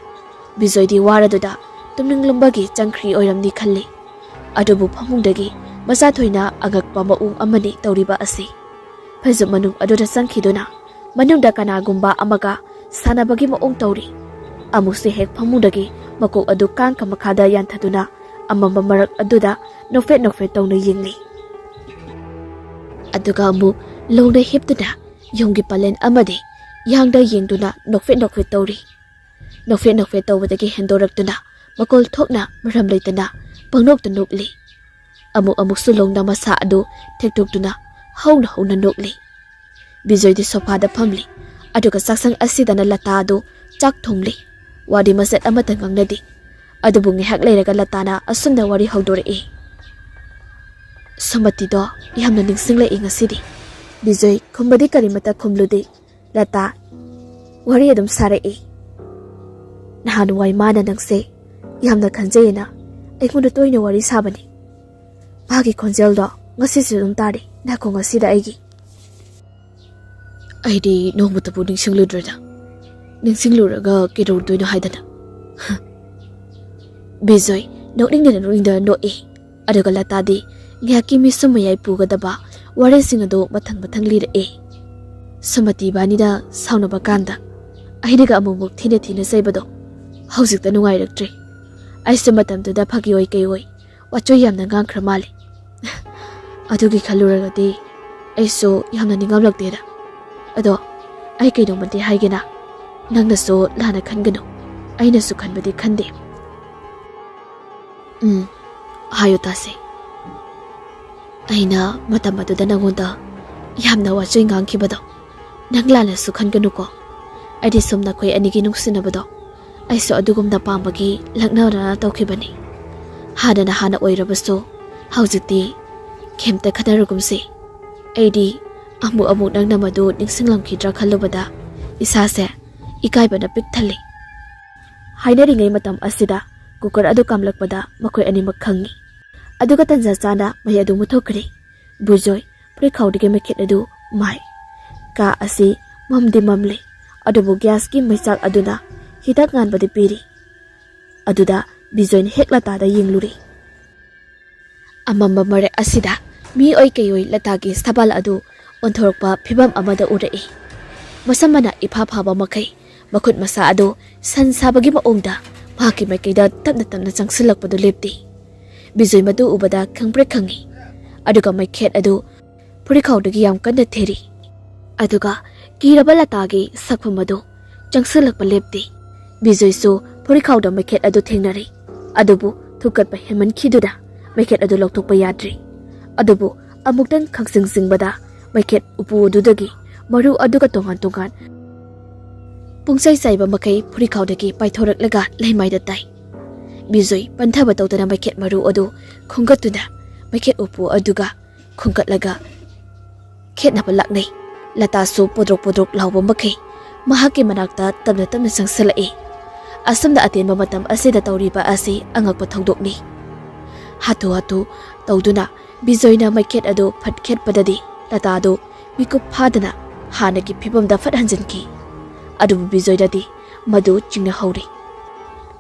ꯕꯤꯖꯣꯏꯗꯤ ꯋꯥꯔꯗꯨꯗ ꯇꯨꯝꯅꯤꯡꯂꯝꯕꯒꯤ ꯆꯪꯈ꯭ꯔꯤ ꯑꯣꯏꯔꯝꯅꯤ ꯈꯜꯂꯤ꯫ ꯑꯗꯨꯕꯨ ꯐꯃꯨꯡꯗꯒꯤ ꯃꯆꯥꯊꯣꯏꯅ ꯑꯉꯛꯄ ꯃꯑꯣꯡ ꯑꯃꯅꯤ ꯇꯧꯔꯤꯕ ꯑꯁꯤ꯫ ꯐꯩꯖꯨꯞ ꯃꯅꯨꯡ ꯑꯗꯨꯗ ꯆꯪꯈꯤꯗꯨꯅ ꯃꯅꯨꯡꯗ ꯀꯅꯥꯒꯨꯝꯕ ꯑꯃꯒ ꯁꯥꯟꯅꯕꯒꯤ ꯃꯑꯣꯡ ꯇꯧꯔꯤ꯫ ꯑꯃꯨꯛꯁꯨ ꯍꯦꯛ ꯐꯃꯨꯡꯗꯒꯤ ꯃꯀꯣꯛ ꯑꯗꯨ ꯀꯥꯡꯈ ꯃꯈꯥꯗ ꯌꯥꯟꯊꯗꯨꯅ ꯑꯃꯝꯕ ꯃꯔꯛ ꯑꯗꯨꯗ ꯅꯣꯛꯐꯦꯠ ꯅꯣꯛꯐꯦꯠ ꯇꯧꯅ ꯌꯦꯡꯂꯤ꯫ ꯑꯗꯨꯒ ꯑꯃꯨꯛ ꯂꯣꯡꯅ ꯍꯤꯞꯇꯨꯅ ꯌꯨꯝꯒꯤ ꯄꯂꯦꯟ ꯑꯃꯗꯤ ꯌꯥꯡꯗ ꯌꯦꯡꯗꯨꯅ ꯅꯣꯛꯐꯦꯠ ꯅꯣꯛꯐꯦꯠ ꯇꯧꯔꯤ꯫ ꯅꯣꯛꯐꯦꯠ ꯅꯣꯛꯐꯦꯠ ꯇꯧꯕꯗꯒꯤ ꯍꯦꯟꯗꯣꯔꯛꯇꯨꯅ ꯃꯀꯣꯜ ꯊꯣꯛꯅ ꯃꯔꯝ ꯂꯩꯇꯅ ꯄꯪꯅꯣꯛꯇ ꯅꯣꯛꯂꯤ꯫ ꯑꯃꯨꯛ ꯑꯃꯨꯛꯁꯨ ꯂꯣꯡꯅ ꯃꯁꯥ ꯑꯗꯨ ꯊꯦꯛꯇꯣꯛꯇꯨꯅ ꯍꯧꯅ ꯍꯧꯅ ꯅꯣꯛꯂꯤ꯫ ꯕꯤꯖꯣꯏꯗꯤ ꯁꯣꯐꯥꯗ ꯐꯝꯂꯤ, ꯑꯗꯨꯒ ꯆꯥꯛꯁꯪ ꯑꯁꯤꯗꯅ ꯂꯇꯥ ꯑꯗꯨ ꯆꯥꯛ ꯊꯣꯡꯂꯤ꯫ ꯋꯥꯗꯤ ꯃꯆꯦꯠ ꯑꯃꯠꯇ ꯉꯥꯡꯅꯗꯦ꯫ ꯑꯗꯨꯕꯨ ꯉꯥꯏꯍꯥꯛ ꯂꯩꯔꯒ ꯂꯇꯥꯅ ꯑꯁꯨꯝꯅ ꯋꯥꯔꯤ ꯍꯧꯗꯣꯔꯛꯏ꯫ ꯁꯨꯃꯇꯤꯗꯣ ꯌꯥꯝꯅ ꯅꯤꯡꯁꯤꯡꯂꯛꯏ ꯉꯁꯤꯗꯤ꯫ ꯕꯤꯖꯣꯏ ꯈꯨꯝꯕꯗꯤ ꯀꯔꯤꯃꯠꯇ ꯈꯨꯝꯂꯨꯗꯦ꯫ ꯂꯇꯥ ꯋꯥꯔꯤ ꯑꯗꯨꯝ ꯁꯥꯔꯛꯏ꯫ ꯅꯍꯥꯟꯋꯥꯏ ꯃꯥꯅ ꯅꯪꯁꯦ ꯌꯥꯝꯅ ꯈꯟꯖꯩꯌꯦꯅ ꯑꯩꯉꯣꯟꯗ ꯇꯣꯏꯅ ꯋꯥꯔꯤ ꯁꯥꯕꯅꯤ꯫ ꯃꯥꯒꯤ ꯈꯣꯟꯖꯦꯜꯗꯣ ꯉꯁꯤꯁꯨ ꯑꯗꯨꯝ ꯇꯥꯔꯤ ꯅꯥꯀꯣꯡ ꯑꯁꯤꯗ ꯑꯩꯒꯤ꯫ ꯑꯩꯗꯤ ꯅꯣꯡꯃꯇꯕꯨ ꯅꯤꯡꯁꯤꯡꯂꯨꯗ꯭ꯔꯦꯗ꯫ ꯅꯤꯡꯁꯤꯡꯂꯨꯔꯒ ꯀꯩꯗꯧꯗꯣꯏꯅꯣ ꯍꯥꯏꯗꯅ꯫ ꯕꯤꯖꯣꯏ ꯅꯣꯛꯅꯤꯡꯗꯅ ꯅꯣꯛꯅꯤꯡꯗꯅ ꯅꯣꯛꯏ꯫ ꯑꯗꯨꯒ ꯂꯇꯥꯗꯤ ꯉꯥꯏꯍꯥꯛꯀꯤ ꯃꯤꯁꯨꯝ ꯃꯌꯥꯏ ꯄꯨꯒꯗꯕ ꯋꯥꯔꯤꯁꯤꯡ ꯑꯗꯨ ꯃꯊꯪ ꯃꯊꯪ ꯂꯤꯔꯛꯏ꯫ ꯁꯨꯃꯇꯤ ꯏꯕꯥꯅꯤꯅ ꯁꯥꯎꯅꯕ ꯀꯥꯟꯗ ꯑꯩꯅꯒ ꯑꯃꯨꯛꯃꯨꯛ ꯊꯤꯅ ꯊꯤꯅ ꯆꯩꯕꯗꯣ ꯍꯧꯖꯤꯛꯇ ꯅꯨꯡꯉꯥꯏꯔꯛꯇ꯭ꯔꯦ꯫ ꯑꯩꯁꯨ ꯃꯇꯝꯗꯨꯗ ꯐꯥꯒꯤ ꯑꯣꯏ ꯀꯩ ꯑꯣꯏ ꯋꯥꯆꯣꯏ ꯌꯥꯝꯅ ꯉꯥꯡꯈ꯭ꯔ ꯃꯥꯜꯂꯦ꯫ ꯑꯗꯨꯒꯤ ꯈꯜꯂꯨꯔꯒꯗꯤ ꯑꯩꯁꯨ ꯌꯥꯝꯅ ꯅꯤꯡꯉꯝꯂꯛꯇꯦꯗ꯫ ꯑꯗꯣ ꯑꯩ ꯀꯩꯅꯣꯝꯃꯗꯤ ꯍꯥꯏꯒꯦꯅ, ꯅꯪꯅꯁꯨ ꯂꯥꯟꯅ ꯈꯟꯒꯅꯨ, ꯑꯩꯅꯁꯨ ꯈꯟꯕꯗꯤ ꯈꯟꯗꯦ꯫ ꯎꯝ, ꯍꯥꯏꯌꯨ ꯇꯥꯁꯦ꯫ ꯑꯩꯅ ꯃꯇꯝ ꯑꯗꯨꯗ ꯅꯉꯣꯟꯗ ꯌꯥꯝꯅ ꯋꯥꯆꯣꯏ ꯉꯥꯡꯈꯤꯕꯗꯣ "ꯅꯪ ꯂꯥꯜꯂꯁꯨ ꯈꯟꯒꯅꯨꯀꯣ꯫ ꯑꯩꯗꯤ ꯁꯨꯝ ꯅꯈꯣꯏ ꯑꯅꯤꯒꯤ ꯅꯨꯡꯁꯤꯅꯕꯗꯣ ꯑꯩꯁꯨ ꯑꯗꯨꯒꯨꯝꯅ ꯄꯥꯝꯕꯒꯤ ꯂꯛꯅꯔꯅ ꯇꯧꯈꯤꯕꯅꯤ꯫ ꯍꯥꯟꯅꯅ ꯍꯥꯟꯅ ꯑꯣꯏꯔꯕꯁꯨ ꯍꯧꯖꯤꯛꯇꯤ ꯀꯩꯝꯇ ꯈꯟꯅꯔꯒꯨꯝꯁꯤ꯫ ꯑꯩꯗꯤ ꯑꯃꯨꯛ ꯑꯃꯨꯛ ꯅꯪꯅ ꯃꯗꯨ ꯅꯤꯡꯁꯤꯡꯂꯝꯈꯤꯗ꯭ꯔꯥ ꯈꯜꯂꯨꯕꯗ ꯏꯁꯥꯁꯦ ꯏꯀꯥꯏꯕꯅ ꯄꯤꯛ ꯊꯜꯂꯤ"꯫ ꯍꯥꯏꯅꯔꯤꯉꯩ ꯃꯇꯝ ꯑꯁꯤꯗ ꯀꯨꯀꯔ ꯑꯗꯨ ꯀꯥꯝꯂꯛꯄꯗ ꯃꯈꯣꯏ ꯑꯅꯤꯃꯛ ꯈꯪꯉꯤ꯫ ꯑꯗꯨꯒ ꯇꯟꯖꯥ ꯆꯥꯅ ꯃꯩ ꯑꯗꯨ ꯃꯨꯠꯊꯣꯛꯈ꯭ꯔꯦ꯫ ꯕꯤꯖꯣꯏ ꯐꯨꯔꯤꯈꯥꯎꯗꯒꯤ ꯃꯩꯈꯦꯠ ꯑꯗꯨ ꯃꯥꯏ꯫ ꯀꯥ ꯑꯁꯤ ꯃꯝꯗꯤ ꯃꯝꯂꯤ, ꯑꯗꯨꯕꯨ ꯒ꯭ꯌꯥꯁꯀꯤ ꯃꯩꯆꯥꯛ ꯑꯗꯨꯅ ꯍꯤꯗꯥꯛ ꯉꯥꯟꯕꯗꯤ ꯄꯤꯔꯤ꯫ ꯑꯗꯨꯗ ꯕꯤꯖꯣꯏꯅ ꯍꯦꯛ ꯂꯇꯥꯗ ꯌꯦꯡꯂꯨꯔꯦ꯫ ꯑꯃꯝꯕ ꯃꯔꯛ ꯑꯁꯤꯗ ꯃꯤꯑꯣꯏ ꯀꯩꯑꯣꯏ ꯂꯇꯥꯒꯤ ꯁꯕꯥꯜ ꯑꯗꯨ ꯑꯣꯟꯊꯣꯔꯛꯄ ꯐꯤꯚꯝ ꯑꯃꯗ ꯎꯔꯛꯏ꯫ ꯃꯁꯝ ꯃꯅꯥ ꯏꯐꯥ ꯐꯥꯕ ꯃꯈꯩ ꯃꯈꯨꯠ ꯃꯁꯥ ꯑꯗꯨ ꯁꯟ ꯁꯥꯕꯒꯤ ꯃꯑꯣꯡꯗ ꯃꯍꯥꯛꯀꯤ ꯃꯥꯏꯀꯩꯗ ꯇꯞꯅ ꯇꯞꯅ ꯆꯪꯁꯤꯜꯂꯛꯄꯗꯨ ꯂꯦꯞꯇꯦ꯫ ꯕꯤꯖꯣꯏ ꯃꯗꯨ ꯎꯕꯗ ꯈꯪꯄ꯭ꯔꯦꯛ ꯈꯪꯉꯤ꯫ ꯑꯗꯨꯒ ꯃꯩꯈꯦꯠ ꯑꯗꯨ ꯐꯨꯔꯤꯈꯥꯎꯗꯒꯤ ꯌꯥꯝ ꯀꯟꯅ ꯊꯦꯔꯤ꯫ ꯑꯗꯨꯒ ꯀꯤꯔꯕ ꯂꯇꯥꯒꯤ ꯁꯛꯐꯝ ꯑꯗꯨ ꯆꯪꯁꯤꯜꯂꯛꯄ ꯂꯦꯞꯇꯦ꯫ ꯕꯤꯖꯣꯏꯁꯨ ꯐꯨꯔꯤꯈꯥꯎꯗ ꯃꯩꯈꯦꯠ ꯑꯗꯨ ꯊꯦꯡꯅꯔꯦ꯫ ꯑꯗꯨꯕꯨ ꯊꯨꯛꯀꯠꯄ ꯍꯦꯟꯃꯟꯈꯤꯗꯨꯅ ꯃꯩꯈꯦꯠ ꯑꯗꯨ ꯂꯧꯊꯣꯛꯄ ꯌꯥꯗ꯭ꯔꯤ꯫ ꯑꯗꯨꯕꯨ ꯑꯃꯨꯛꯇꯪ ꯈꯪꯁꯤꯡ ꯁꯤꯡꯕꯗ ꯃꯩꯈꯦꯠ ꯎꯄꯨ ꯑꯗꯨꯗꯒꯤ ꯃꯔꯨ ꯑꯗꯨꯒ ꯇꯣꯉꯥꯟ ꯇꯣꯉꯥꯟ ꯄꯨꯡꯆꯥꯏ ꯆꯥꯏꯕ ꯃꯈꯩ ꯐꯨꯔꯤꯈꯥꯎꯗꯒꯤ ꯄꯥꯏꯊꯣꯔꯛꯂꯒ ꯂꯩꯃꯥꯏꯗ ꯇꯥꯏ꯫ ꯕꯤꯖꯣꯏ ꯄꯟꯊꯕ ꯇꯧꯗꯅ ꯃꯩꯈꯦꯠ ꯃꯔꯨ ꯑꯗꯨ ꯈꯣꯝꯒꯠꯇꯨꯅ ꯃꯩꯈꯦꯠ ꯎꯄꯨ ꯑꯗꯨꯒ ꯈꯣꯝꯒꯠꯂꯒ ꯈꯦꯠꯅꯕ ꯂꯥꯛꯅꯩ꯫ ꯂꯇꯥꯁꯨ ꯄꯣꯗ꯭ꯔꯣꯛ ꯄꯣꯗ꯭ꯔꯣꯛ ꯂꯥꯎꯕ ꯃꯈꯩ ꯃꯍꯥꯛꯀꯤ ꯃꯅꯥꯛꯇ ꯇꯞꯅ ꯇꯞꯅ ꯆꯪꯁꯤꯜꯂꯛꯏ꯫ ꯑꯁꯨꯝꯅ ꯑꯇꯦꯟꯕ ꯃꯇꯝ ꯑꯁꯤꯗ ꯇꯧꯔꯤꯕ ꯑꯁꯤ ꯑꯉꯛꯄ ꯊꯧꯗꯣꯛꯅꯤ꯫ ꯍꯥꯊꯨ ꯍꯥꯊꯨ ꯇꯧꯗꯨꯅ ꯕꯤꯖꯣꯏꯅ ꯃꯩꯈꯦꯠ ꯑꯗꯨ ꯐꯠ ꯈꯦꯠꯄꯗꯗꯤ ꯂꯇꯥꯗꯨ ꯃꯤꯀꯨꯞ ꯐꯥꯗꯅ ꯍꯥꯟꯅꯒꯤ ꯐꯤꯕꯝꯗ ꯐꯠ ꯍꯟꯖꯤꯟꯈꯤ꯫ ꯑꯗꯨꯕꯨ ꯕꯤꯖꯣꯏꯗꯗꯤ ꯃꯗꯨ ꯆꯤꯡꯅꯍꯧꯔꯤ꯫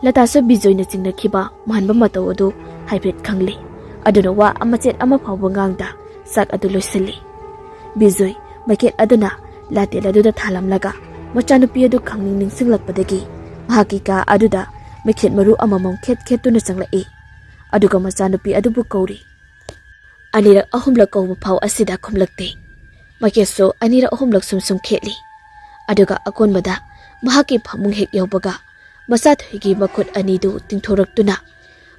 ꯂꯇꯥꯁꯨ ꯕꯤꯖꯣꯏꯅ ꯆꯤꯡꯅꯈꯤꯕ ꯃꯥꯟꯕ ꯃꯇꯧ ꯑꯗꯨ ꯍꯥꯏꯐꯦꯠ ꯈꯪꯂꯤ꯫ ꯑꯗꯨꯅ ꯋꯥ ꯑꯃꯆꯦꯠ ꯑꯃ ꯐꯥꯎꯕ ꯉꯥꯡꯗ ꯆꯥꯛ ꯑꯗꯨ ꯂꯣꯏꯁꯤꯜꯂꯤ꯫ ꯕꯤꯖꯣꯏ ꯃꯩꯈꯦꯠ ꯑꯗꯨꯅ ꯂꯥꯇꯦꯜ ꯑꯗꯨꯗ ꯊꯥꯜꯂꯝꯂꯒ ꯃꯆꯥꯅꯨꯄꯤ ꯑꯗꯨ ꯈꯪꯅꯤꯡ ꯅꯤꯡꯁꯤꯡꯂꯛꯄꯗꯒꯤ ꯃꯍꯥꯛꯀꯤ ꯀꯥ ꯑꯗꯨꯗ ꯃꯩꯈꯦꯠ ꯃꯔꯨ ꯑꯃꯃꯝ ꯈꯦꯠ ꯈꯦꯠꯇꯨꯅ ꯆꯪꯂꯛꯏ꯫ ꯑꯗꯨꯒ ꯃꯆꯥꯅꯨꯄꯤ ꯑꯗꯨꯕꯨ ꯀꯧꯔꯤ꯫ ꯑꯅꯤꯔꯛ ꯑꯍꯨꯝꯂꯛ ꯀꯧꯕ ꯐꯥꯎ ꯑꯁꯤꯗ ꯈꯨꯝꯂꯛꯇꯦ꯫ ꯃꯩꯈꯦꯠꯁꯨ ꯑꯅꯤꯔꯛ ꯑꯍꯨꯝꯂꯛ ꯁꯨꯝ ꯁꯨꯝ ꯈꯦꯠꯂꯤ꯫ ꯑꯗꯨꯒ ꯑꯀꯣꯟꯕꯗ ꯃꯍꯥꯛꯀꯤ ꯐꯃꯨꯡ ꯍꯦꯛ ꯌꯧꯕꯒ ꯃꯆꯥꯊꯣꯏꯒꯤ ꯃꯈꯨꯠ ꯑꯅꯤꯗꯨ ꯇꯤꯡꯊꯣꯔꯛꯇꯨꯅ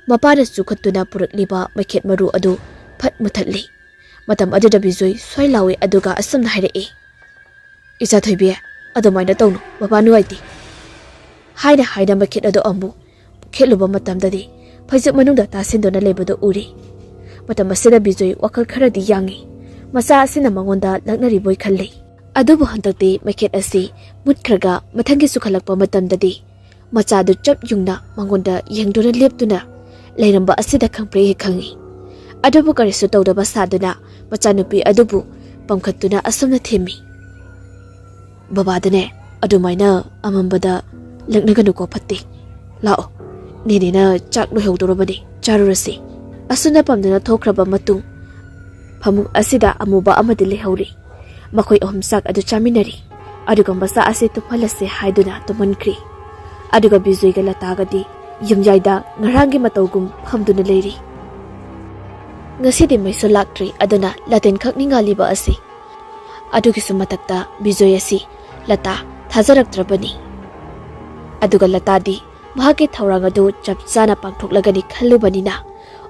ꯃꯄꯥꯅ ꯆꯨꯈꯠꯇꯨꯅ ꯄꯨꯔꯛꯂꯤꯕ ꯃꯩꯈꯦꯠ ꯃꯔꯨ ꯑꯗꯨ ꯐꯠ ꯃꯨꯊꯠꯂꯤ꯫ ꯃꯇꯝ ꯑꯗꯨꯗ ꯕꯤꯖꯣꯏ ꯁ꯭ꯋꯥꯏ ꯂꯥꯎꯏ ꯑꯗꯨꯒ ꯑꯁꯨꯝꯅ ꯍꯥꯏꯔꯛꯏ, "ꯏꯆꯥ ꯊꯣꯏꯕꯤ, ꯑꯗꯨꯃꯥꯏꯅ ꯇꯧꯅꯨ, ꯕꯕꯥ ꯅꯨꯡꯉꯥꯏꯇꯦ," ꯍꯥꯏꯅ ꯍꯥꯏꯅ ꯃꯈꯦꯠ ꯑꯗꯨ ꯑꯃꯨꯛ ꯈꯦꯠꯂꯨꯕ ꯃꯇꯝꯗꯗꯤ ꯐꯩꯖꯨꯞ ꯃꯅꯨꯡꯗ ꯇꯥꯁꯤꯟꯗꯨꯅ ꯂꯩꯕꯗꯨ ꯎꯔꯤ꯫ ꯃꯇꯝ ꯑꯁꯤꯗ ꯕꯤꯖꯣꯏ ꯋꯥꯈꯜ ꯈꯔꯗꯤ ꯌꯥꯡꯏ꯫ ꯃꯆꯥ ꯑꯁꯤꯅ ꯃꯉꯣꯟꯗ ꯂꯛꯅꯔꯤꯕꯣꯏ ꯈꯜꯂꯤ꯫ ꯑꯗꯨꯕꯨ ꯍꯟꯗꯛꯇꯤ ꯃꯩꯈꯦꯠ ꯑꯁꯤ ꯃꯨꯠꯈ꯭ꯔꯒ ꯃꯊꯪꯒꯤ ꯆꯨꯈꯠꯂꯛꯄ ꯃꯇꯝꯗꯗꯤ ꯃꯆꯥꯗꯨ ꯆꯞ ꯌꯨꯡꯅ ꯃꯉꯣꯟꯗ ꯌꯦꯡꯗꯨꯅ ꯂꯦꯞꯇꯨꯅ ꯂꯩꯔꯝꯕ ꯑꯁꯤꯗ ꯈꯪꯄ꯭ꯔꯦꯛ ꯍꯦꯛ ꯈꯪꯏ꯫ ꯑꯗꯨꯕꯨ ꯀꯔꯤꯁꯨ ꯇꯧꯗꯕ ꯁꯥꯗꯨꯅ ꯃꯆꯥꯅꯨꯄꯤ ꯑꯗꯨꯕꯨ ꯄꯝꯈꯠꯇꯨꯅ ꯑꯁꯨꯝꯅ ꯊꯦꯝꯃꯤ, "ꯕꯕꯥꯗꯅꯦ ꯑꯗꯨꯃꯥꯏꯅ ꯑꯃꯝꯕꯗ ꯂꯛꯅꯒꯅꯨꯀꯣ, ꯐꯠꯇꯦ꯫ ꯂꯥꯛꯑꯣ, ꯅꯦꯅꯦꯅ ꯆꯥꯛ ꯂꯣꯏꯍꯧꯗꯧꯔꯕꯅꯤ, ꯆꯥꯔꯨꯔꯁꯤ꯫" ꯑꯁꯨꯝꯅ ꯄꯝꯗꯨꯅ ꯊꯣꯛꯈ꯭ꯔꯕ ꯃꯇꯨꯡ ꯐꯃꯨꯡ ꯑꯁꯤꯗ ꯑꯃꯨꯕ ꯑꯃꯗꯤ ꯂꯩꯍꯧꯔꯤ꯫ ꯃꯈꯣꯏ ꯑꯍꯨꯝ ꯆꯥꯛ ꯑꯗꯨ ꯆꯥꯃꯤꯟꯅꯔꯤ꯫ ꯑꯗꯨꯒ ꯃꯆꯥ ꯑꯁꯤ ꯇꯨꯝꯍꯜꯂꯁꯦ ꯍꯥꯏꯗꯨꯅ ꯇꯨꯝꯍꯟꯈ꯭ꯔꯤ꯫ ꯑꯗꯨꯒ ꯕꯤꯖꯣꯏꯒ ꯂꯇꯥꯒꯗꯤ ꯌꯨꯝꯌꯥꯏꯗ ꯉꯔꯥꯡꯒꯤ ꯃꯇꯧꯒꯨꯝ ꯐꯝꯗꯨꯅ ꯂꯩꯔꯤ꯫ ꯉꯁꯤꯗꯤ ꯃꯩꯁꯨ ꯂꯥꯛꯇ꯭ꯔꯤ, ꯑꯗꯨꯅ ꯂꯥꯇꯦꯟ ꯈꯛꯅꯤ ꯉꯥꯜꯂꯤꯕ ꯑꯁꯤ꯫ ꯑꯗꯨꯒꯤꯁꯨ ꯃꯊꯛꯇ ꯕꯤꯖꯣꯏ ꯑꯁꯤ ꯂꯇꯥ ꯊꯥꯖꯔꯛꯇ꯭ꯔꯕꯅꯤ꯫ ꯑꯗꯨꯒ ꯂꯇꯥꯗꯤ ꯃꯍꯥꯛꯀꯤ ꯊꯧꯔꯥꯡ ꯑꯗꯨ ꯆꯞ ꯆꯥꯅ ꯄꯥꯡꯊꯣꯛꯂꯒꯅꯤ ꯈꯜꯂꯨꯕꯅꯤꯅ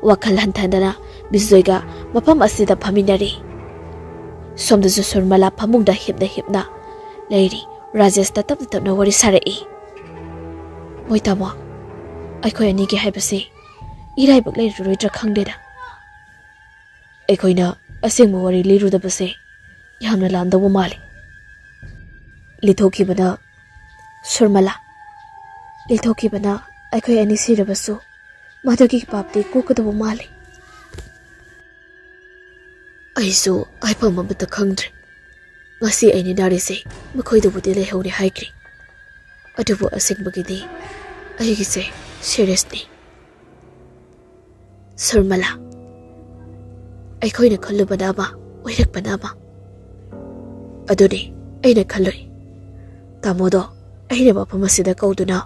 ꯋꯥꯈꯜ ꯍꯟꯊꯗꯅ ꯕꯤꯖꯣꯏꯒ ꯃꯐꯝ ꯑꯁꯤꯗ ꯐꯝꯃꯤꯟꯅꯔꯤ꯫ ꯁꯣꯝꯗꯁꯨ ꯁꯨꯔꯃꯂꯥ ꯐꯃꯨꯡꯗ ꯍꯤꯞꯅ ꯍꯤꯞꯅ ꯂꯩꯔꯤ꯫ ꯔꯥꯖꯦꯁꯇ ꯇꯞꯅ ꯇꯞꯅ ꯋꯥꯔꯤ ꯁꯥꯔꯛꯏ꯫ "ꯃꯣꯏ ꯇꯥꯃꯣ, ꯑꯩꯈꯣꯏ ꯑꯅꯤꯒꯤ ꯍꯥꯏꯕꯁꯤ ꯏꯔꯥꯏꯕꯛ ꯂꯩꯔꯔꯣꯏꯗ꯭ꯔꯥ ꯈꯪꯗꯦꯗ꯫ ꯑꯩꯈꯣꯏꯅ ꯑꯁꯦꯡꯕ ꯋꯥꯔꯤ ꯂꯤꯔꯨꯗꯕꯁꯦ ꯌꯥꯝꯅ ꯂꯥꯟꯗꯧꯕ ꯃꯥꯜꯂꯤ꯫" ꯂꯤꯊꯣꯛꯈꯤꯕꯅ ꯁꯨꯔꯃꯂꯥ, "ꯂꯤꯊꯣꯛꯈꯤꯕꯅ ꯑꯩꯈꯣꯏ ꯑꯅꯤ ꯁꯤꯔꯕꯁꯨ ꯃꯗꯨꯒꯤ ꯄꯥꯞꯇꯤ ꯀꯣꯛꯀꯗꯧꯕ ꯃꯥꯜꯂꯤ꯫" "ꯑꯩꯁꯨ ꯍꯥꯏꯐꯝ ꯑꯃꯠꯇ ꯈꯪꯗ꯭ꯔꯦ꯫ ꯉꯁꯤ ꯑꯩꯅ ꯅꯥꯔꯤꯁꯦ ꯃꯈꯣꯏꯗꯕꯨꯗꯤ ꯂꯩꯍꯧꯔꯦ ꯍꯥꯏꯈ꯭ꯔꯦ, ꯑꯗꯨꯕꯨ ꯑꯁꯦꯡꯕꯒꯤꯗꯤ ꯑꯩꯒꯤꯁꯦ ꯁꯤꯔꯤꯌꯁꯅꯤ꯫" ꯁꯨꯔꯃꯂꯥ, "ꯑꯩꯈꯣꯏꯅ ꯈꯜꯂꯨꯕꯅ ꯑꯃ, ꯑꯣꯏꯔꯛꯄꯅ ꯑꯃ꯫ ꯑꯗꯨꯅꯤ ꯑꯩꯅ ꯈꯜꯂꯨꯏ꯫ ꯇꯥꯃꯣꯗꯣ ꯑꯩꯅ ꯃꯐꯝ ꯑꯁꯤꯗ ꯀꯧꯗꯨꯅ